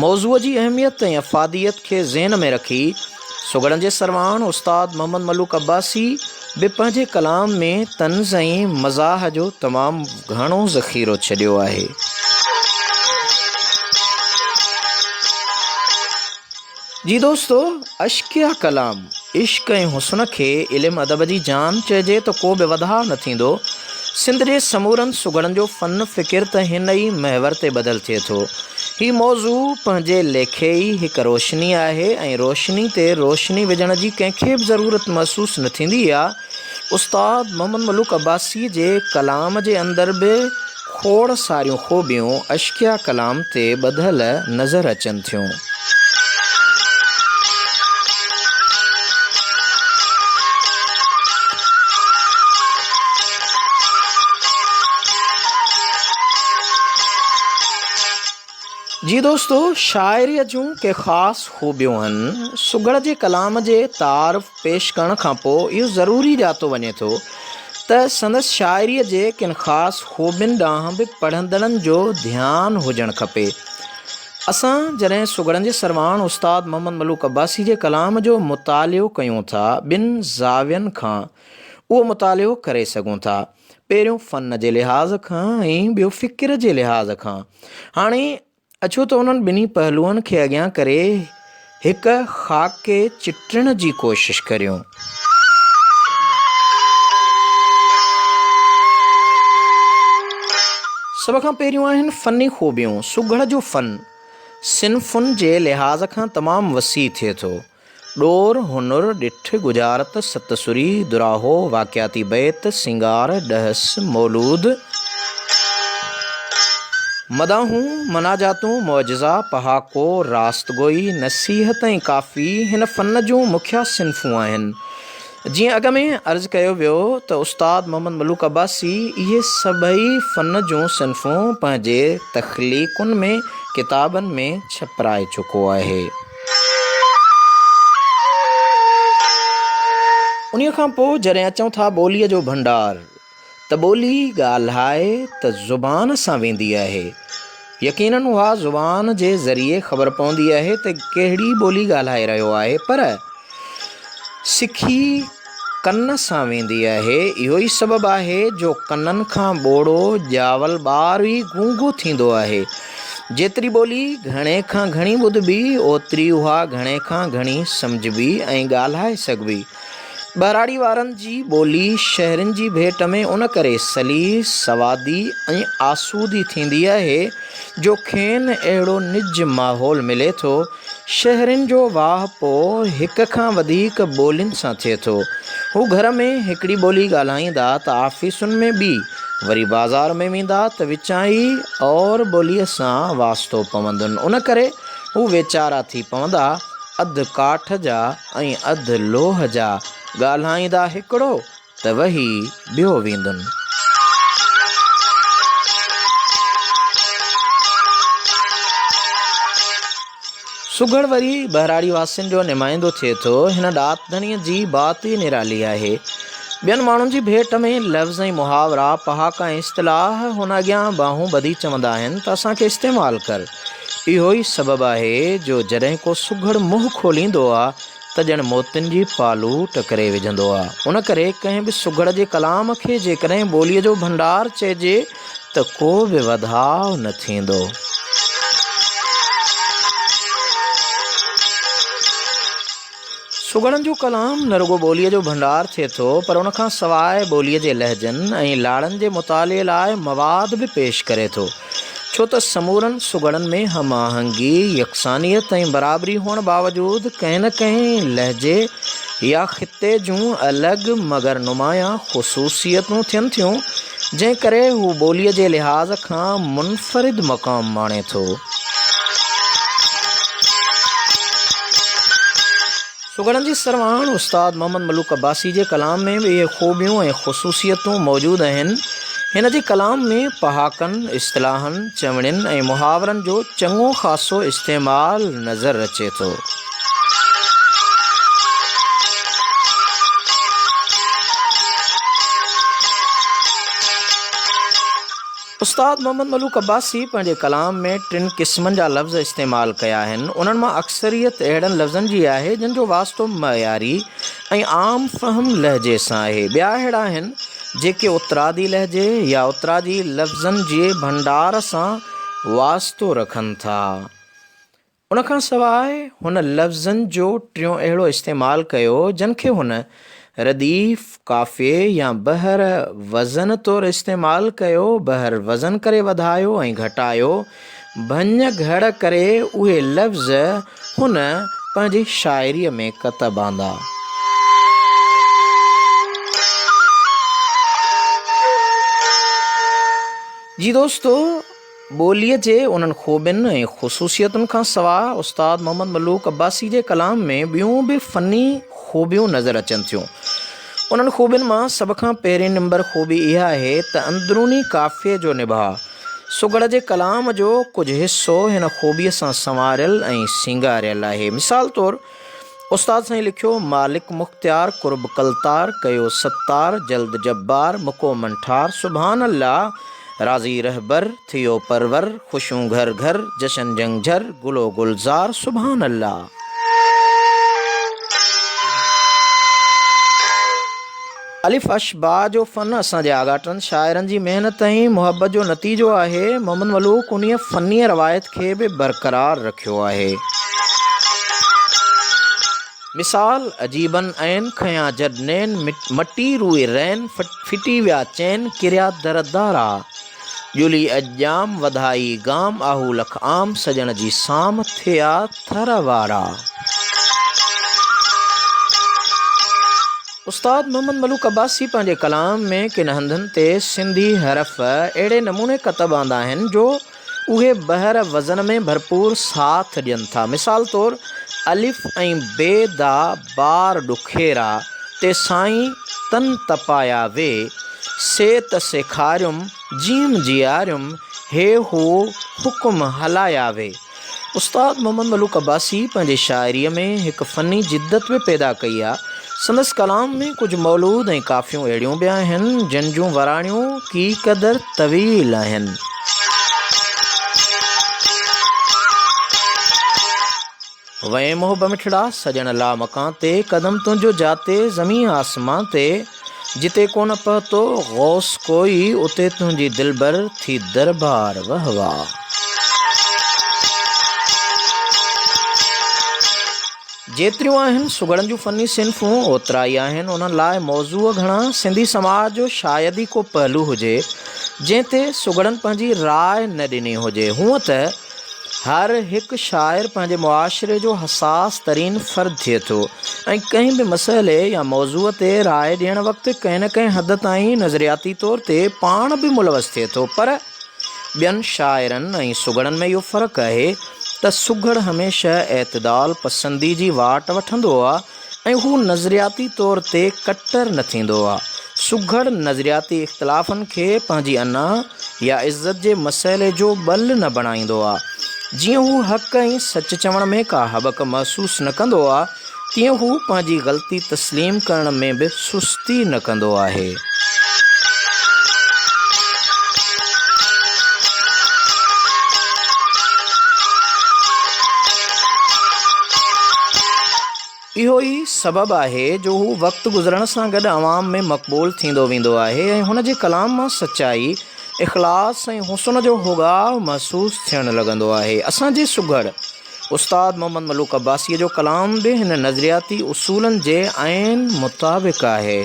موضوع جي اهميت ۽ افاديت کي ذهن ۾ رکي سگهڙن جي سرواڻ استاد محمد ملوڪ عباسي به پنهنجي ڪلام ۾ طنز ۽ مزاح جو تمام گهڻو ذخيرو ڇڏيو آهي. جي دوستو! عشقيه ڪلام، عشق ۽ حسن کي علم ادب جي جان چئجي ته ڪو به وڌاء نه ٿيندو. سنڌ جي سمورن سگهڙن جو فن فڪر ته هن ئي محور تي ٻڌل ٿئي ٿو. هي موضوع پنهنجي ليکي ئي هڪ روشني آهي ۽ روشني تي روشني وجهڻ جي ڪنهن کي به ضرورت محسوس نه ٿيندي آ. استاد محمد ملوڪ عباسيء جي ڪلام جي اندر به کوڙ ساريون خوبيون عشقيه ڪلام تي ٻڌل نظر اچن ٿيون. جي دوستو شاعريء جون ڪي خاص خوبيون هن. سگهڙ جي ڪلام جي تعارف پيش ڪرڻ کان پوء اهو ضروري ڄاتو وڃي ٿو ته سندس شاعريء جي ڪن خاص خوبين ڏانهن به پڙهندڙن جو ڌيان هجڻ کپي. اسان جڏهن سگهڙن جي سرواڻ استاد محمد ملوڪ عباسي جي ڪلام جو مطالعو ڪيون ٿا ٻن زاوين کان اهو مطالعو ڪري سگهون ٿا. پهريون فن جي لحاظ کان ۽ ٻيو فڪر جي لحاظ کان. هاڻي اچو ته انهن ٻنهي پهلوئن کي اڳيان ڪري هڪ خاڪي چٽڻ جي ڪوشش ڪريون. سڀ کان پهريون آهن فني خوبيون. سگهڙ جو فن صنفن جي لحاظ کان تمام وسيع ٿئي ٿو. ڏور، هنر، ڏٺ، ڳجهارت، ست سري، دراهو، واقعاتي بيت، سينگار، ڏهس، مولود، مداحون، مناجاتون، معجزا، پهاڪو، راست گوئي، نصيحت ۽ ڪافي هن فن جون مکيه صنفون آهن. جيئن اڳ ۾ عرض ڪيو ويو ته استاد محمد ملوڪ عباسي اهي سڀئي فن جون صنفون پنهنجي تخليقن ۾ ڪتابن ۾ ڇپرائي چڪو آهي. انهيء کان پوء جڏهن اچون ٿا ٻوليء جو ڀنڊار. ته ٻولي ڳالهائي ته زبان سان ويندي آهي. يقينن اها زبان جي ذريعي خبر پوندي آهي ته ڪهڙي ٻولي ڳالهائي رهيو آهي پر سکي ڪن سان ويندي آهي. اهو ئي سبب آهي جو ڪنن کان ٻوڙو ڄاول ٻار ئي گونگو ٿيندو آهي. جيتري ٻولي گهڻي کان گهڻي ٻڌبي اوتري اها گهڻي کان گهڻي سمجهبي ۽ ڳالهائي سگهبي. ٻهراڙي وارن جي ٻولي شهرين جي ڀيٽ ۾ ان ڪري سليس، سوادي ۽ آسودي ٿيندي آهي جو کين اهڙو نج ماحول ملي ٿو. شهرين جو واهپو هڪ کان وڌيڪ ٻولين سان ٿئي ٿو. هو گهر ۾ هڪڙي ٻولي ڳالهائيندا ته آفيسن ۾ ٻي، وري بازار ۾ ويندا ته وچان ئي اور ٻوليء سان واسطو پوندن. ان ڪري هو ويچارا ٿي پوندا. اڌ ڪاٺ جا ۽ اڌ لوهه جا ڳالهائيندا هڪڙو ته وهي ٻيو ويندن. سگهڙ وري ٻهراڙي واسين جو نمائندو ٿئي ٿو. هن ڏات ڌڻيء جي بات ئي نرالي آهي. ٻين ماڻهن جي ڀيٽ ۾ لفظ ۽ محاورا، پهاڪا ۽ اصطلاح هن اڳيان ٻانهون ٻڌي چوندا آهن ته اسان کي استعمال ڪر. اهو ئي سبب آهي جو جڏهن ڪو سگهڙ منهن کوليندو آ ته ڄڻ موتين جي پالوٽ ڪري وجهندو آ. ان ڪري ڪنهن به سگهڙ جي ڪلام کي جيڪڏهن ٻوليء جو ڀنڊار چئجي ته ڪو به وڌاء نه ٿيندو. سگهڙن جو ڪلام نه رڳو ٻوليء جو ڀنڊار ٿئي ٿو پر ان کان سواء ٻوليء جي لهجن ۽ لاڙن جي مطالعي لاء مواد به پيش ڪري ٿو. ڇو ته سمورن سگهڙن ۾ هم آهنگي، يڪسانيت ۽ برابري هئڻ باوجود ڪنهن نه ڪنهن لهجي يا خطي جون الڳ مگر نمايان خصوصيتون ٿين ٿيون، جنهن ڪري هو ٻوليء جي لحاظ کان منفرد مقام ماڻي ٿو. سگهڙن جي سرواڻ استاد محمد ملوڪ عباسي جي ڪلام ۾ به اهي خوبيون ۽ خصوصيتون موجود آهن. هن جي ڪلام ۾ پهاڪن، اصطلاحن، چوڻين ۽ محاورن جو چڱو خاصو استعمال نظر اچي ٿو. استاد محمد ملوڪ عباسي پنهنجي ڪلام ۾ ٽن قسمن جا لفظ استعمال ڪيا آهن. انهن مان اڪثريت اهڙن لفظن جي آهي جن جو واسطو معياري ۽ عام فهم لهجي سان آهي. ٻيا اهڙا آهن جيڪي اترادي لهجي يا اترادي لفظن جي ڀنڊار سان واسطو رکن ٿا. ان کان سواء هن لفظن جو ٽيون اهڙو استعمال ڪيو جن کي هن رديف، قافيي يا بحر وزن طور استعمال ڪيو، بحر وزن ڪري وڌايو ۽ گهٽايو، ڀڃ گهڙ ڪري اهي لفظ هن پنهنجي شاعريء ۾ ڪتب آندا. جي دوستو! ٻوليء جي انهن خوبين ۽ خصوصيتن کان سواء استاد محمد ملوڪ عباسي جي ڪلام ۾ ٻيون به فني خوبيون نظر اچن ٿيون. انهن خوبين مان سڀ کان پهرين نمبر خوبي اها آهي ته اندروني قافيي جو نڀاء. سگهڙ جي ڪلام جو ڪجهه حصو هن خوبيء سان سنواريل ۽ سينگاريل آهي. مثال طور استاد سائين لکيو، مالڪ مختيار قرب ڪلتار ڪيو ستار جلد جبار مڪو منٺار سبحان الله راضي رهبر ٿيو پرور خوشيون گهر گهر جشن جنگ جھر گل و گلزار سبحان الله. الف اشباع جو فن اسان جي آڳاٽن شاعرن جي محنت ۽ محبت جو نتيجو آهي. محمد ملوڪ انهيء فني روايت کي به برقرار رکيو آهي. مثال، عجيبن عين، کنيا جڏ نين، مٽي روئي رين، ڦٽي ويا چين، ڪريا در دارا. ڄلي اڄ ڄام، وڌائي گام، آهو لک عام، سڄڻ جي سام، ٿيا ٿر وارا. استاد محمد ملوڪ عباسي پنهنجي ڪلام ۾ ڪن هنڌن تي سنڌي حرف اهڙي نموني ڪتب آندا آهن جو اهي بحر وزن ۾ ڀرپور ساٿ ڏين ٿا. مثال طور، الف ۽ بي دا بار ڏکيرا، تي سائين تن تپايا وي، سي ته سيکاريم، جيم جياريم، هي هو حڪم هلايا وي. استاد محمد ملوڪ عباسي پنهنجي شاعريء ۾ هڪ فني جدت به پيدا ڪئي آ. سندس ڪلام ۾ ڪجهه مولود ۽ ڪافيون اهڙيون به آهن، جن جون وراڻيون ڪي قدر طويل آهن. وئين محب مٺڙا سڄڻ لا مڪان تي، قدم تنهنجو جاتي زمين آسمان تي، جتي ڪونه پهتو غوث ڪوئي، اتي تنهنجي دلبر ٿي دربار وهه واه. جيتريون آهن سگهڙن جون فني صنفون، اوترا ئي آهن انهن لاء موضوع گهڻا. سنڌي سماج جو شايد ئي ڪو پهلو هجي، جنهن تي سگهڙن پنهنجي راء نه ڏني هجي. هونء ته هر هڪ شاعر پنهنجي معاشري جو حساس ترين فرد ٿئي ٿو ۽ ڪنهن به مسئلي يا موضوع تي راء ڏيڻ وقت ڪنهن نه ڪنهن حد تائين نظرياتي طور تي پاڻ به ملوث ٿئي ٿو پر ٻين شاعرن ۽ سگهڙن ۾ اهو فرق آهي ته سگهڙ هميشه اعتدال پسندي جي واٽ وٺندو آ ۽ هو نظرياتي طور تي ڪٽر نه ٿيندو آ. سگهڙ نظرياتي اختلافن کي پنهنجي انا يا عزت جي مسئلي جو ٻل نه بڻائيندو آ. جيئن هو حق ۽ سچ چوڻ ۾ ڪا هٻڪ محسوس نه ڪندو آ، تيئن هو پنهنجي غلطي تسليم ڪرڻ ۾ به سستي نه ڪندو آهي. اهو ئي سبب آهي جو هو وقت گذرڻ سان گڏ عوام ۾ مقبول ٿيندو ويندو آهي ۽ هن جي ڪلام مان سچائي، اخلاص ۽ حسن جو هوڳاء محسوس ٿيڻ لڳندو آهي. اسان جي سگهڙ استاد محمد ملوڪ عباسيء جو ڪلام به هن نظرياتي اصولن جي عين مطابق آهي.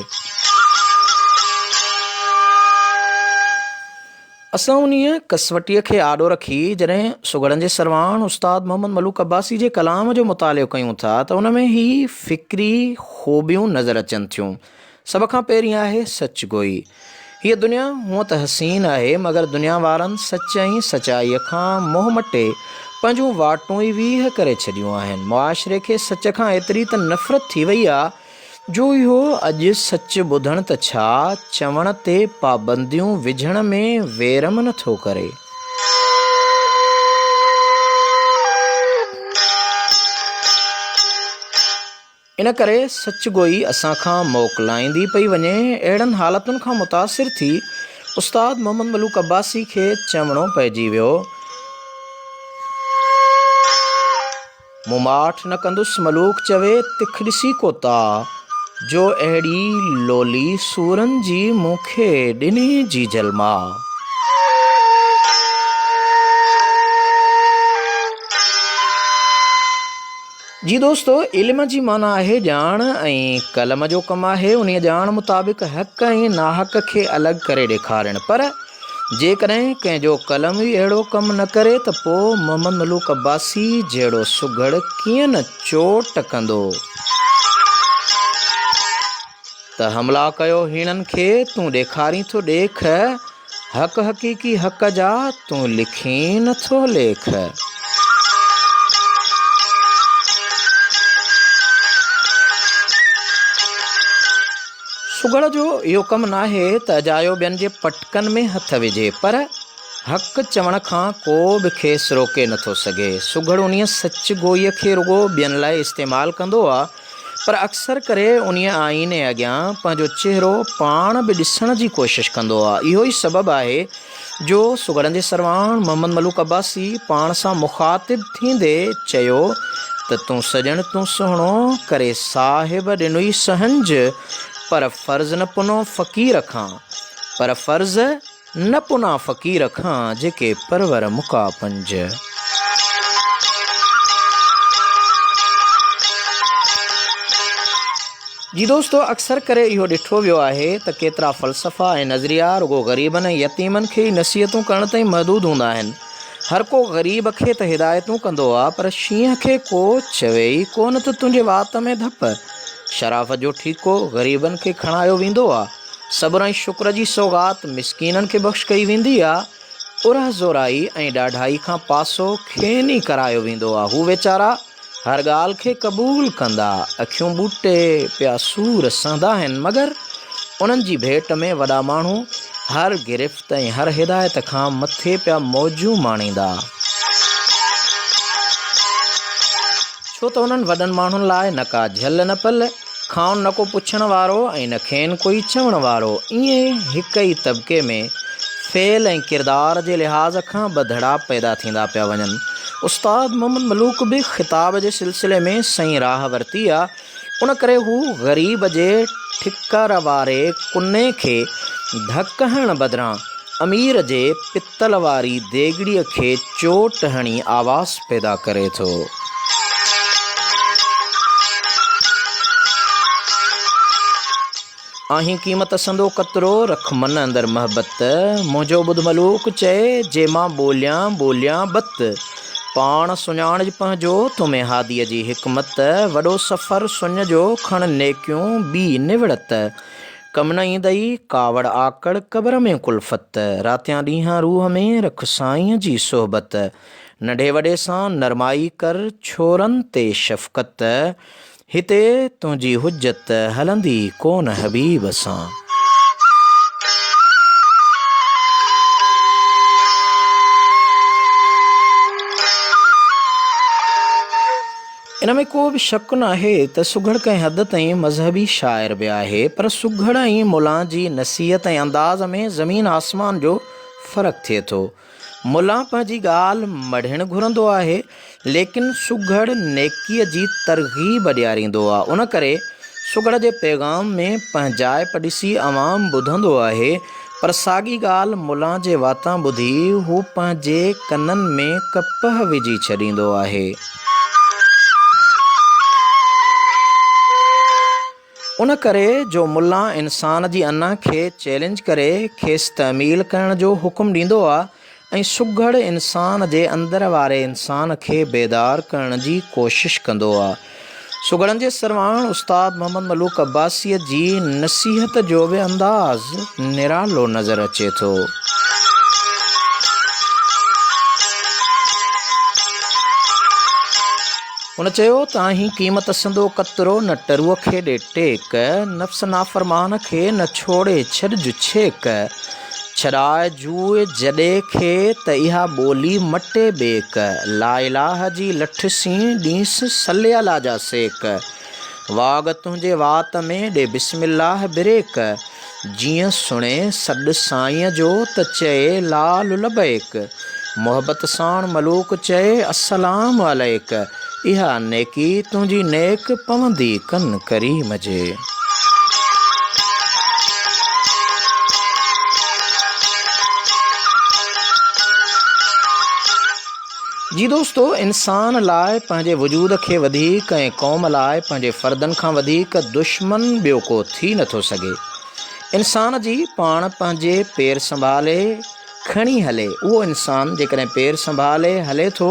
اسان انهيء ڪسوٽيء کي آڏو رکي جڏهن سگهڙن جي سرواڻ استاد محمد ملوڪ عباسي جي ڪلام جو مطالعو ڪيون ٿا ته ان ۾ هي فڪري خوبيون نظر اچن ٿيون. سڀ کان پهرين آهي سچ گوئي. هيء دنيا هونء ته حسين آهي مگر دنيا وارن سچ ۽ سچائيء کان منهن مٽي پنهنجون واٽون ئي ويهه ڪري ڇڏيون آهن. معاشري کي سچ کان ايتري ته نفرت ٿي وئي آ جو اهو اڄ سچ ٻڌڻ ته ڇا، چوڻ تي پابنديون وجهڻ ۾ ويرم نه ٿو ڪري. ان ڪري سچ گوئي اسان کان موڪلائيندي پئي وڃي. اهڙن حالتن کان متاثر ٿي استاد محمد ملوڪ عباسي کي چوڻو پئجي ويو. مون ماٺ نه ڪندس ملوڪ چوي تک ڏسي ڪو تاء، جو اهڙي لولي سورن جي مون کي ڏني جيجل ماء. جي دوستو علم جي معنيٰ آهي ڄاڻ ۽ قلم جو ڪم آهي انهيء ڄاڻ مطابق حق ۽ ناحق کي الڳ ڪري ڏيکارڻ پر جيڪڏهن ڪنهن جو قلم ئي اهڙو ڪم نه ڪري ته پوء محمد ملوڪ عباسي جهڙو سگهڙ ڪيئن نه چوٽ ڪندو. ته حملا ڪيو هيڻن کي تون ڏيکارين ٿو ڏيک، حق حقيقي حق جا تون لکين نه ٿو ليک. سگهڙ جو اهو ڪم ناهي ته اجايو ٻين جي پٽڪن ۾ هٿ وجهي پر حق چوڻ کان ڪو به کيس روڪي نه ٿو سگهي. سگهڙ انهيء سچ گوئيء کي رڳو ٻين لاء استعمال ڪندو آ پر اڪثر ڪري انهيء آئيني اڳيان پنهنجو چهرو پاڻ به ڏسڻ جي ڪوشش ڪندو آ. اهو ئي سبب آهي جو سگهڙن جي سرواڻ محمد ملوڪ عباسي پاڻ سان مخاطب ٿيندي چيو ته تون سڄڻ تون سهڻو ڪري صاحب ڏنوئي سهنج پر فرض نه پنو فقير کان پر فرض نه پنا فقير کان جيڪي پرور مڪا پنج. جي دوستو اڪثر ڪري اهو ڏٺو ويو آهي ته ڪيترا فلسفا ۽ نظريا رڳو غريبن ۽ يتيمن کي ئي نصيحتون ڪرڻ تائين محدود هوندا آهن. هر ڪو غريب کي ته هدايتون ڪندو آ پر شينهن کي ڪو چوي ئي ڪونه ته تنهنجي وات ۾ ڌپ. شرافت جو ٺيڪو غريبن کي کڻايو ويندو آ. صبر ۽ شڪر جي سوغات مسڪينن کي بخش ڪئي ويندي آ. ارهه زورائي ۽ ڏاڍائي کان پاسو کين ئي ڪرايو ويندو آ. هو ويچارا هر ڳالهه کي قبول ڪندا، اکيون ٻوٽي پيا سور سهندا آهن، مگر انهن جي ڀيٽ ۾ وڏا ماڻهو هر گرفت ۽ هر هدايت کان مٿي پيا موجون ماڻيندا. ڇو ته انهن وڏن ماڻهن لاء نه ڪا جهل نه پل. کانئن نه ڪو پڇڻ وارو ۽ نه کين ڪوئي چوڻ وارو. ائين هڪ ئي طبقي ۾ فعل ۽ ڪردار جي لحاظ کان ٻه ڌڙا پيدا ٿيندا پيا وڃن. استاد محمد ملوڪ به خطاب جي سلسلي ۾ سئين راهه ورتي آ، ان ڪري هو غريب جي ٺڪر واري ڪني کي ڌڪ هڻڻ بدران امير جي پتل واري ديڳڙيء کي چوٽ هڻي آواز پيدا ڪري ٿو. آهين قيمت سندو قطرو، رک من اندر محبت، منهنجو ٻڌ ملوڪ چئي، جي مان ٻوليان ٻوليان بت. پاڻ سڃاڻج پنهنجو، تو ۾ هاديء جي حڪمت، وڏو سفر سڃ جو، کڻ نيڪيون ٻي نوڙت. ڪم نه ايندئي ڪاوڙ آڪڙ، قبر ۾ ڪلفت، راتيان ڏينهان روح ۾، رک سائينء جي صحبت. ننڍي وڏي سان نرمائي ڪر، ڇورن تي شفقت. هتي تنهنجي حجت هلندي ڪونه حبيب سان. ان ۾ ڪو به شڪ ناهي ته سگهڙ ڪنهن حد تائين مذهبي شاعر به آهي پر سگهڙ ۽ ملان جي نصيحت ۽ انداز ۾ زمين آسمان جو فرق ٿئي ٿو. ملان پنهنجي ڳالهه مڙهڻ گهرندو آهي، ليڪن سگهڙ نيڪيء جي ترغيب ڏياريندو آ. ان ڪري سگهڙ جي پيغام ۾ پنهنجائپ ڏسي عوام ٻڌندو آهي، پر ساڳي ڳالهه ملان جي واتان ٻڌي هو پنهنجي ڪنن ۾ ڪپهه وجهي ڇڏيندو آهي. ان ڪري جو ملان انسان جي انا کي چئلينج ڪري کيس تعميل ڪرڻ جو حڪم ڏيندو آ ۽ سگهڙ انسان جي اندر واري انسان کي بيدار ڪرڻ جي ڪوشش ڪندو آ. سگهڙن جي سرواڻ استاد محمد ملوڪ عباسيء جي نصيحت جو به انداز نرالو نظر اچي ٿو. هن چيو ته آهين قيمت سندو قطرو نه ٽروء کي ڏي ٽيڪ، نفس نافرمان کي نه ڇوڙي ڇڏج ڇيڪ، ڇڏاء جوء جڏي کي ته اها ٻولي مٽي ٻيڪ، لا اله جي لٺ سين ڏينس صلي الله جا سيڪ، واڳ تنهنجي وات ۾ ڏي بسم الله بريڪ، جيئن سڻي سڏ سائينء جو ته چئي لال لبيڪ، محبت ساڻ ملوڪ چئي السلام عليڪ، اها نيڪي تنهنجي نيڪ پوندي ڪن ڪريم جي. جي دوستو انسان لاء پنهنجي وجود کي وڌيڪ ۽ قوم لاء پنهنجي فردن کان وڌيڪ دشمن ٻيو ڪو ٿي نٿو سگهي. انسان جي پاڻ پنهنجي پير سنڀالي کڻي هلي اهو انسان جيڪڏهن پير سنڀالي هلي ٿو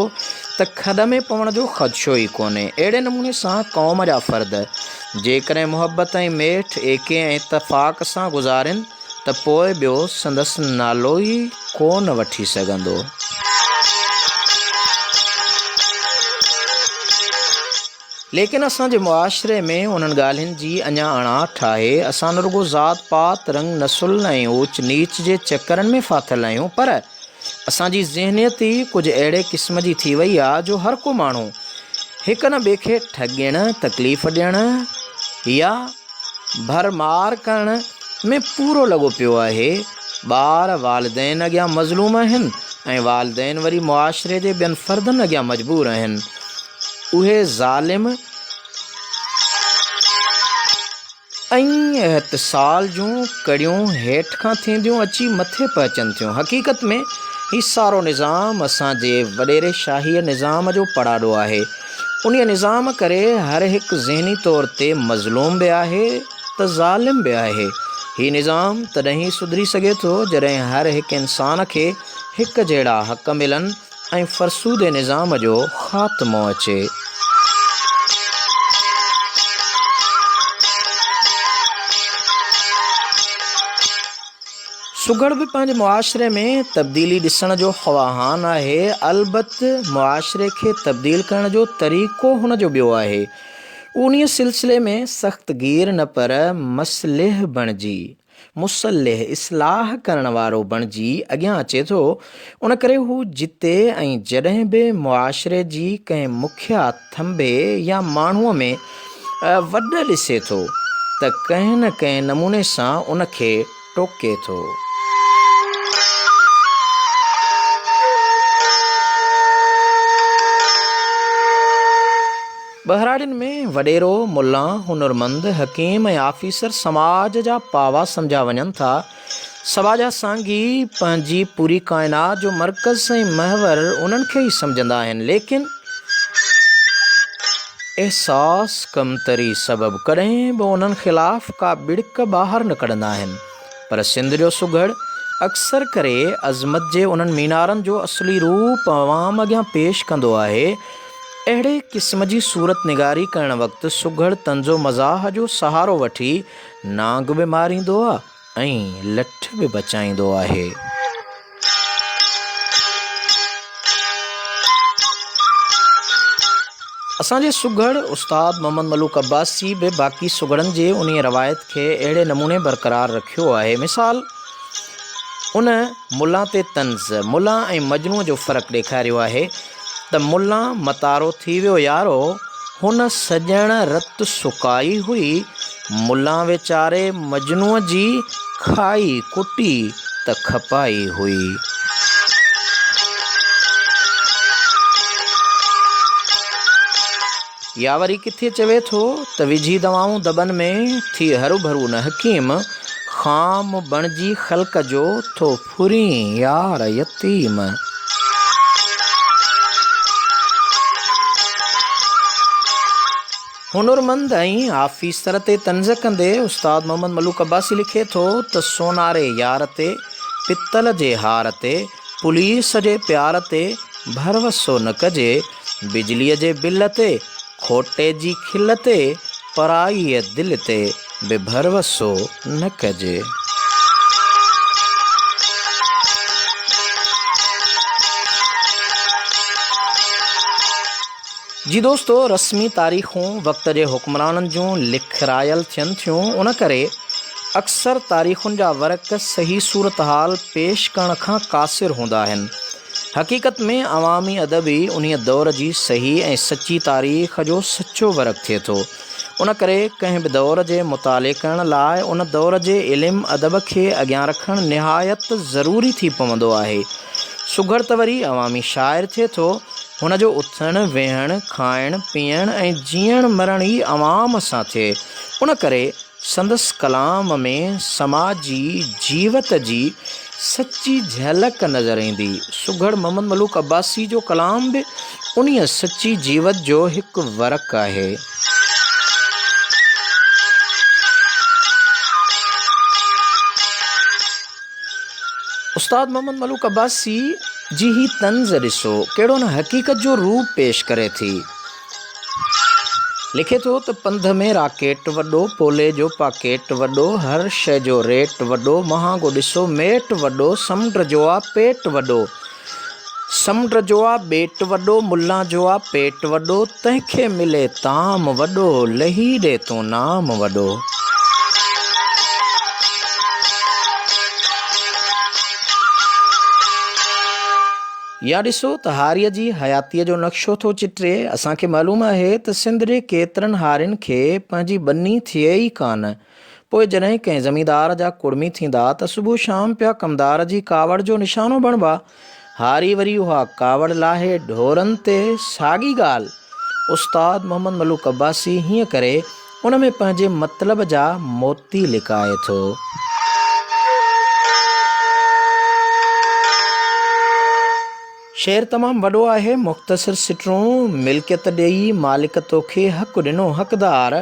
ته کڏ ۾ پوڻ جو خدشو ئي ڪونهي. اهڙي نموني سان قوم جا فرد جيڪڏهن محبت ۽ ميٺ، ايڪي ۽ اتفاق سان گذارين ته پوء ٻيو سندس نالو ئي ڪو نه وٺي سگهندو. ليڪن اسان جي معاشري ۾ انهن ڳالهين جي اڃا اڻاٺ آهي. اسان نه رڳو ذات پات، رنگ نسل ۽ اوچ نيچ جي چڪرن ۾ ڦاٿل آهيون پر اسان جي ذهنيت ئي ڪجهه اهڙي قسم جي ٿي وئي آ جو هر ڪو ماڻهو هڪ نه ٻئي کي ٺڳڻ، تڪليف ڏيڻ يا ڀرمار ڪرڻ ۾ پورو لڳو پيو آهي. ٻار والدين اڳيان مظلوم آهن ۽ والدين وري معاشري جي ٻين فردن اڳيان مجبور آهن. اهي ظالم ۽ احتسال جون ڪڙيون هيٺ کان ٿينديون اچي مٿي پهچن ٿيون. حقيقت ۾ هي سارو نظام اسان جي وڏيري شاهيء نظام جو پڙاڏو آهي. انهيء نظام ڪري هر هڪ ذهني طور تي مظلوم به آهي ته ظالم به آهي. هي نظام تڏهن ئي سڌري سگهي ٿو جڏهن هر هڪ انسان کي هڪ جهڙا حق ملن ۽ فرسودي نظام جو خاتمو اچي. سگهڙ به پنهنجي معاشري ۾ تبديلي ڏسڻ جو خواهان آهي، البت معاشري کي تبديل ڪرڻ جو طريقو هن جو ٻيو آهي. هو انهيء سلسلي ۾ سخت گير نه پر مصلح بڻجي، مصلح، اصلاح ڪرڻ وارو بڻجي اڳيان اچي ٿو. ان ڪري هو جتي ۽ جڏهن به معاشري جي ڪنهن مکيه ٿنڀي يا ماڻهوء ۾ وڏ ڏسي ٿو ته ڪنهن نه ڪنهن نموني سان ان کي ٽوڪي ٿو. ٻهراڙين ۾ وڏيرو، ملان، هنرمند، حڪيم ۽ آفيسر سماج جا پاوا سمجهيا وڃن ٿا. سماجا سانگي پنهنجي پوري ڪائنات جو مرڪز ۽ محور انهن کي ئي سمجهندا آهن ليڪن احساس ڪمتري سبب ڪڏهن به انهن خلاف ڪا ٻڙڪ ٻاهر نه ڪڍندا آهن پر سنڌ جو سگهڙ اڪثر ڪري عظمت جي انهن مينارن جو اصلي روپ عوام اڳيان پيش ڪندو آهي اهڙي قسم جي صورت نگاري ڪرڻ وقت سگهڙ طنز و مزاح جو سهارو وٺي نانگ به ماريندو آ ۽ لٺ به بچائيندو آهي. اسان جي سگهڙ استاد محمد ملوڪ عباسي به باقي سگهڙن جي انهيء روايت کي اهڙي نموني برقرار رکيو آهي. مثال، ان ملان تي طنز، ملان ۽ مجنونء جو فرق ڏيکاريو آهي ته ملان متارو ٿي ويو يارو، هن سڄڻ رت سڪائي هئي، ملان ويچاري مجنونء جي کائي ڪٽي ته کپائي هئي. يا وري ڪٿي چوي ٿو ته وجهي دوائون دٻن ۾، ٿي هروڀرو نه حڪيم، خام بڻجي خلق جو ٿو ڦرين يار يتيم. هنرمند ۽ آفيسر تي طنز ڪندي استاد محمد ملوڪ عباسي لکي ٿو ته سوناري يار تي، پتل جي هار تي، پوليس جي پيار تي ڀروسو نه ڪجي، بجليء جي بل تي، کوٽي جي کل تي، پرائيء دل تي به ڀروسو نه ڪجي. جي دوستو رسمي تاريخون وقت جي حڪمرانن جون لکرايل ٿين ٿيون ان ڪري اڪثر تاريخن جا ورق صحيح صورتحال پيش ڪرڻ کان قاصر هوندا آهن. حقيقت ۾ عوامي ادب ئي انهيء دور جي صحيح ۽ سچي تاريخ جو سچو ورق ٿئي ٿو. ان ڪري ڪنهن به دور جي مطالعي ڪرڻ لاء ان دور جي علم ادب کي اڳيان رکڻ نهايت ضروري ٿي پوندو آهي. سگهڙ ته وري عوامي شاعر ٿئي ٿو. هن جو اٿڻ، ويهڻ، کائڻ، پيئڻ ۽ جيئڻ مرڻ ئي عوام سان ٿئي. ان ڪري سندس ڪلام ۾ سماجي جيوت جي سچي جهلڪ نظر ايندي. سگهڙ محمد ملوڪ عباسي جو ڪلام به انهيء سچي جيوت جو هڪ ورق آهي. استاد محمد ملوڪ عباسي جي هي طنز ڏسو ڪهڙو نه حقيقت جو روپ پيش ڪري ٿي. لکي ٿو ته پنڌ ۾ راڪيٽ وڏو، پولي جو پاڪيٽ وڏو، هر شيء جو ريٽ وڏو، مهانگو ڏسو ميٽ وڏو، سمنڊ جو آ پيٽ وڏو، سمنڊ جو آ ٻيٽ وڏو، ملان جو آ پيٽ وڏو، تنهن کي ملي طعام وڏو، لهي ڏي تون نام وڏو. يا ڏسو ته هاريء جي حياتيء جو نقشو ٿو چٽري. اسان کي معلوم آهي ته سنڌ جي ڪيترن هارين کي پنهنجي ٻني ٿئي ئي ڪانه. پوء جڏهن ڪنهن زميندار جا ڪڙمي ٿيندا ته صبح شام پيا ڪمدار جي ڪاوڙ جو نشانو بڻبا. هاري وري اها ڪاوڙ لاهي ڍورن تي ساڳي ڳالهه. استاد محمد ملوڪ عباسي هيئن ڪري ان ۾ پنهنجي مطلب جا موتي لڪائي ٿو. شعر تمام وڏو آهي، مختصر سٽون، ملڪيت ڏيئي مالڪ توکي حق ڏنو حقدار،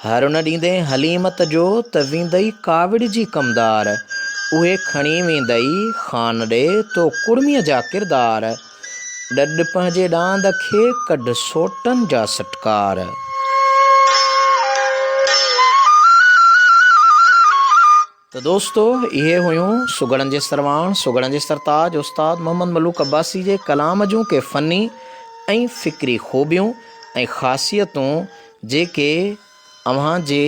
هر نه ڏيندين حليمت جو ته ويندئي ڪاوڙجي ڪمدار، اهي کڻي ويندئي خان ڏي تو ڪڙميء جا ڪردار. ڏڏ پنهنجي ڏاند کي ڪڍ سوٽن جا سٽڪار. ته دوستو اهي هيون سگهڙن جي سرواڻ سگهڙن جي سرتاج استاد محمد ملوڪ عباسي جي ڪلام جون ڪي فني ۽ فڪري خوبيون ۽ خاصيتون جيڪي اوهان جي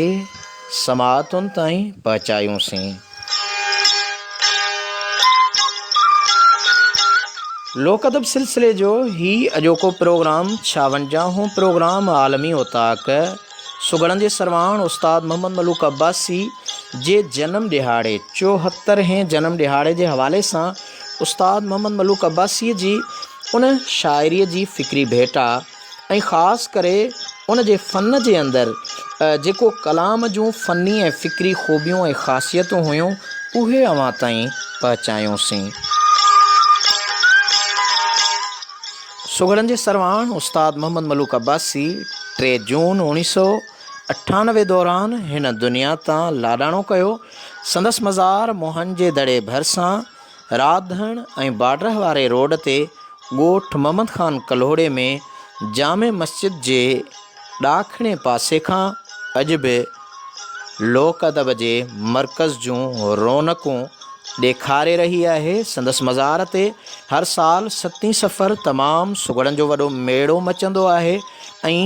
سماعتن تائين پهچايون سين. لوڪ ادب سلسلي جو هي اڄوڪو پروگرام ڇاونجاهون پروگرام عالمي اوطاق سگهڙن جي سرواڻ استاد محمد ملوڪ عباسي جي جنم ڏهاڙي 74 هين جنم ڏهاڙي جي حوالي سان استاد محمد ملوڪ عباسي جي ان شاعري جي فڪري ڀيٽا ۽ خاص ڪري ان جي فن جي اندر جيڪو ڪلام جون فني ۽ فڪري خوبيون ۽ خاصيتون هيون اهي اوهان تائين پهچايونسين. سگهڙن جي سرواڻ استاد محمد ملوڪ عباسي 3 جون 1998 دوران هن دنيا تان لاڏاڻو ڪيو. سندس مزار موهن جي دڙي ڀرسان راڌڻ ۽ باڊرهه واري روڊ تي ڳوٺ محمد خان ڪلهوڙي ۾ جامع مسجد جي ڏاکڻي پاسي کان اڄ به لوڪ ادب جي مرڪز جون رونقون ڏيکاري رهي آهي. سندس مزار تي هر سال ستين صفر تمام سگهڙن جو وڏو ميڙو مچندو آهي ۽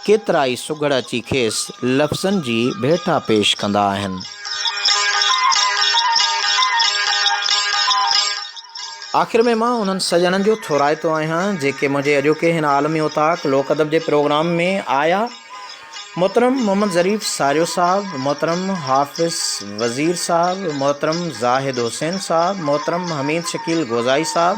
ڪيترائي سگهڙ اچي کيس لفظن جي ڀيٽا پيش ڪندا آهن. آخر ۾ مان انهن سڄڻن جو ٿورائتو آهيان، جيڪي منهنجي اڄوڪي هن عالمي اوطاق لوڪ ادب جي پروگرام ۾ آيا. محترم محمد ظريف ساريو صاحب، محترم حافظ وزير صاحب، محترم زاهد حسين صاحب، محترم حميد شڪيل گوزائي صاحب،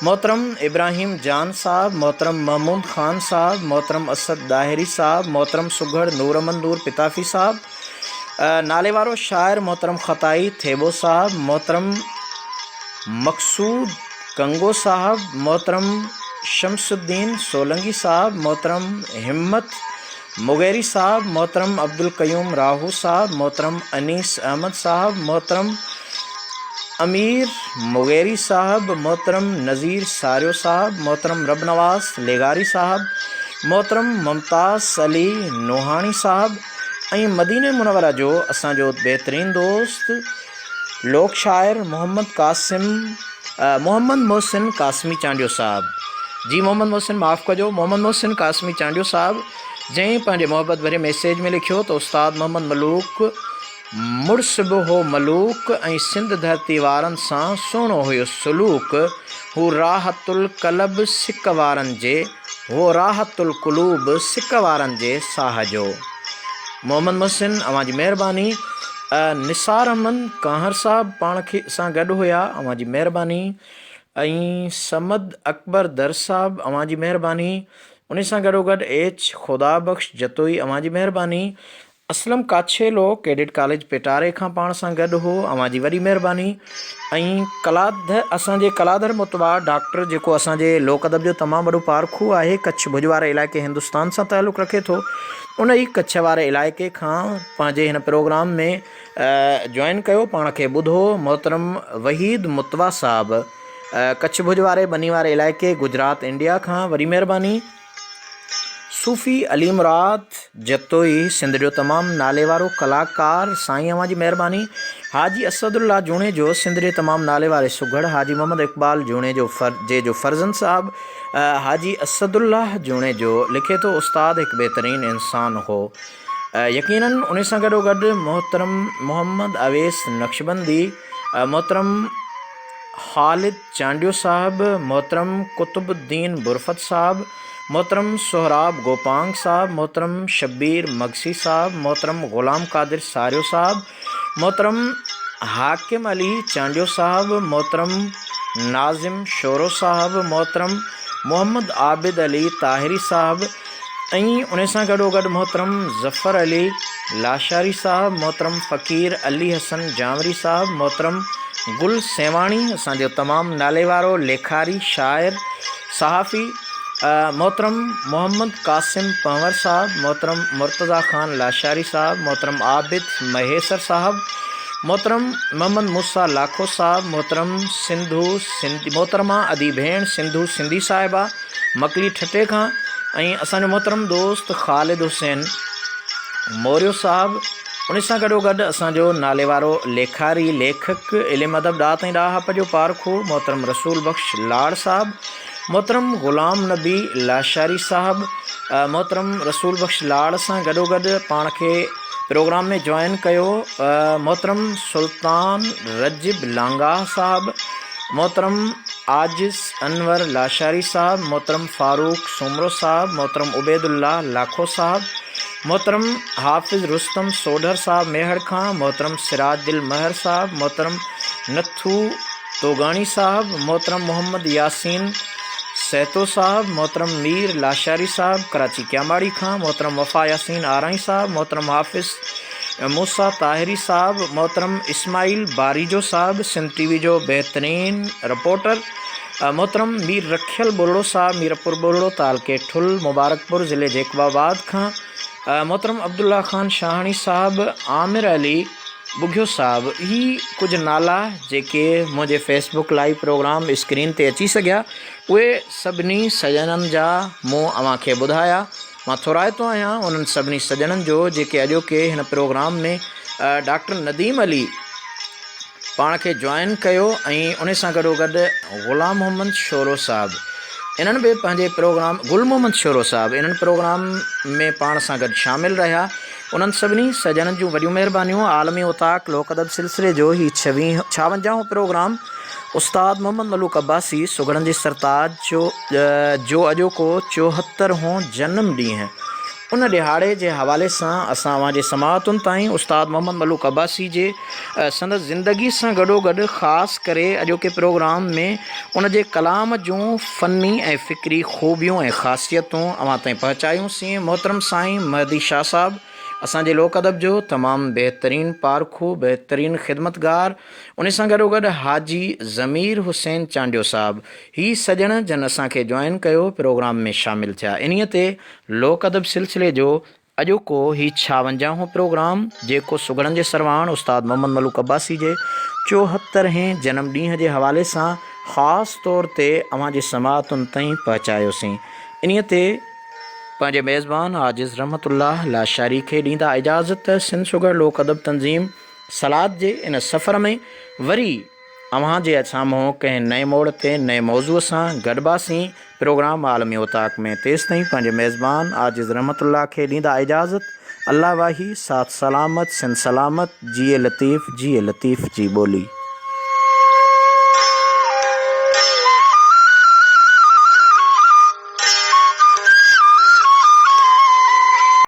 محترم ابراهيم جان صاحب، محترم محمود خان صاحب، محترم اسد ڏاهري صاحب، محترم سگهڙ نور احمد نور پتافي صاحب، ناليوارو شاعر محترم خطائي ٿيٻو صاحب، محترم مقصود ڪنگو صاحب، محترم شمس الدين سولنگي صاحب، محترم همت مغيري صاحب، محترم عبدالقيوم راهو صاحب، محترم انيس احمد صاحب، محترم امير مغيري صاحب، محترم نذير ساريو صاحب، محترم ربنواز لغاري صاحب، محترم ممتاز علي نوحاڻي صاحب ۽ مديني منوره جو اسان جو بهترين دوست لوڪ شاعر محمد قاسم محمد محسن قاسمي چانڊيو صاحب جي محمد محسن معاف ڪجو محمد محسن قاسمي چانڊيو صاحب جنهن پنهنجي محبت ڀري ميسيج ۾ لکيو ته استاد محمد ملوڪ مڙس به هو ملوڪ ۽ سنڌ ڌرتي وارن سان سهڻو هيو سلوڪ هو راحت القلب سڪ وارن جي هو راحت القلوب سڪ وارن جي ساهه جو. محمد محسن اوهان جي مهرباني. نثار احمد ڪانهر صاحب پاڻ کي سان گڏ هيا اوهان جي مهرباني ۽ صمد اڪبر در صاحب اوهان جي مهرباني انهي سان گڏوگڏ ايڇ خدا بخش جتوئي اوهان جي مهرباني اسلم ڪاڇيلو ڪيڊٽ ڪاليج پيٽاري کان پاڻ سان گڏ هو اوهان جي وڏي مهرباني ۽ ڪلاڌ اسان جي ڪلاڌر متوا ڊاڪٽر جيڪو اسان جي لوڪ ادب جو تمام وڏو پارکو آهي ڪڇ ڀڄ واري علائقي هندستان سان تعلق رکي ٿو ان ئي ڪڇ واري علائقي کان پنهنجي هن پروگرام ۾ جوائن ڪيو پاڻ کي ٻڌو محترم وحيد متوا صاحب ڪڇ ڀڄ واري ٻني واري علائقي گجرات انڊيا کان وڏي مهرباني. صوفي علي مراد جتوئي سنڌ جو تمام ناليوارو ڪلاڪار سائين اوهان جي مهرباني حاجي اسد الله جوڻيجو سنڌ جي تمام ناليواري سگهڙ حاجي محمد اقبال جوڻيجو جي جو فرزند صاحب حاجي اسد الله جوڻيجو لکي ٿو استاد هڪ بهترين انسان هو يقينن ان سان گڏو گڏ محترم محمد اويس نقشبندي محترم خالد چانڊيو صاحب، محترم قطب الدين برفت صاحب، محترم سهراب گوپانگ صاحب، محترم شبير مگسي صاحب، محترم غلام قادر ساريو صاحب، محترم حاڪم علي چانڊيو صاحب، محترم ناظم شورو صاحب، محترم محمد عابد علي طاهري صاحب ۽ ان سان گڏوگڏ محترم ظفر علي لاشاري صاحب، محترم فقير علي حسن جانوري صاحب، محترم گل سيواڻي اسان جو تمام ناليوارو ليکاري، شاعر، صحافي، محترم محمد قاسم پنهور صاحب، محترم مرتضيٰ خان لاشاري صاحب، محترم عابد مهيسر صاحب، محترم محمد موسيٰ لاکو صاحب، محترم سنڌو سنڌي محترمه ادي ڀيڻ سنڌو سنڌي صاحبه مڪلي ٺٽي کان ۽ اسان جو محترم دوست خالد حسين موريو صاحب ان سان گڏو گڏ اسان جو ناليوارو ليکاري ليکڪ علم ادب ڏات ۽ ڏاهپ جو پارکو محترم رسول بخش لاڙ صاحب محترم غلام نبي لاشاري صاحب محترم رسول بخش لاڙ سان گڏو گڏ پاڻ کي پروگرام ۾ جوائن ڪيو محترم سلطان رجب لانگاهه صاحب محترم عاجز انور لاشاري صاحب، محترم فاروق سومرو صاحب، محترم عبيدالله لاکو صاحب، محترم حافظ رستم سوڍر صاحب ميهڙ کان، محترم سراج دل مهر صاحب، محترم نٿو توگاڻي صاحب، محترم محمد ياسين سهتو صاحب، محترم مير لاشاري صاحب ڪراچي ڪياماڙي کان، محترم وفا ياسين آرائين صاحب، محترم حافظ موسيٰ طاهري صاحب، محترم اسماعيل باريجو صاحب سنڌ ٽي وي جو بهترين رپورٽر، محترم مير رکيل ٻرڙو صاحب ميرپور ٻرڙو تعلقي ٺل مبارڪپور ضلعي جيڪب آباد کان، محترم عبدالله خان شاهاڻي صاحب، عامر علي ٻگهيو صاحب هي ڪجهه نالا جيڪي منهنجي fee book live programme screen تي اچي سگهيا اهي سڀني سڄڻن جا مون اوهان کي ٻڌايا. مان ٿورائتو آهيان انهن سڀني سڄڻن جو جيڪي اڄوڪي هن پروگرام ۾ ڊاڪٽر نديم علي پاڻ کي جوائن ڪيو ۽ ان سان گڏو گڏ غلام محمد شورو صاحب انهن به پنهنجي پروگرام گل محمد شورو صاحب انهن پروگرام ۾ پاڻ سان گڏ شامل رهيا انهن سڀني سڄڻن جون وڏيون مهربانيون عالمي اوطاق لوڪ ادب سلسلي جو هي ڇويهه ڇاونجاهون پروگرام استاد محمد ملوڪ عباسي سگهڙن جي سرتاج جو جو اڄوڪو 74 هون جنم ڏينهن ان ڏهاڙي جي حوالي سان اسان اوهان جي سماعتن تائين استاد محمد ملوڪ عباسي جي سندس زندگي سان گڏوگڏ خاص ڪري اڄوڪي پروگرام ۾ ان جي ڪلام جون فني ۽ فڪري خوبيون ۽ خاصيتون اوهان تائين پهچايون سين محترم سائين مهدي شاهه صاحب اسان جي لوڪ ادب جو تمام بهترين پارکو بهترين خدمتگار ان سان گڏوگڏ حاجي ضمير حسين چانڊيو صاحب هي سڄڻ جن اسان کي جوائن ڪيو پروگرام ۾ شامل ٿيا انهيء تي لوڪ ادب سلسلي جو اڄوڪو هي ڇاونجاهون پروگرام جيڪو سگهڙن جي سرواڻ استاد محمد ملوڪ عباسي جي 74 هين جنم ڏينهن جي حوالي سان خاص طور تي اوهان جي سماعتن تائين پهچايوسين انهيء تي پنهنجي ميزبان عاجز رحمت الله لاشاري کي ڏيندا اجازت سنڌ سگهڙ لوڪ ادب تنظيم سلاد جي ان سفر ۾ وري اوهان جي سامهون ڪنهن نئين موڙ تي نئين موضوع سان گڏباسين پروگرام عالمي اوطاق ۾ تيستائين پنهنجي ميزبان عاجز رحمت الله کي ڏيندا اجازت الله واهي ساٿ سلامت سنڌ سلامت جيئي لطيف جيئي لطيف جي ٻولي.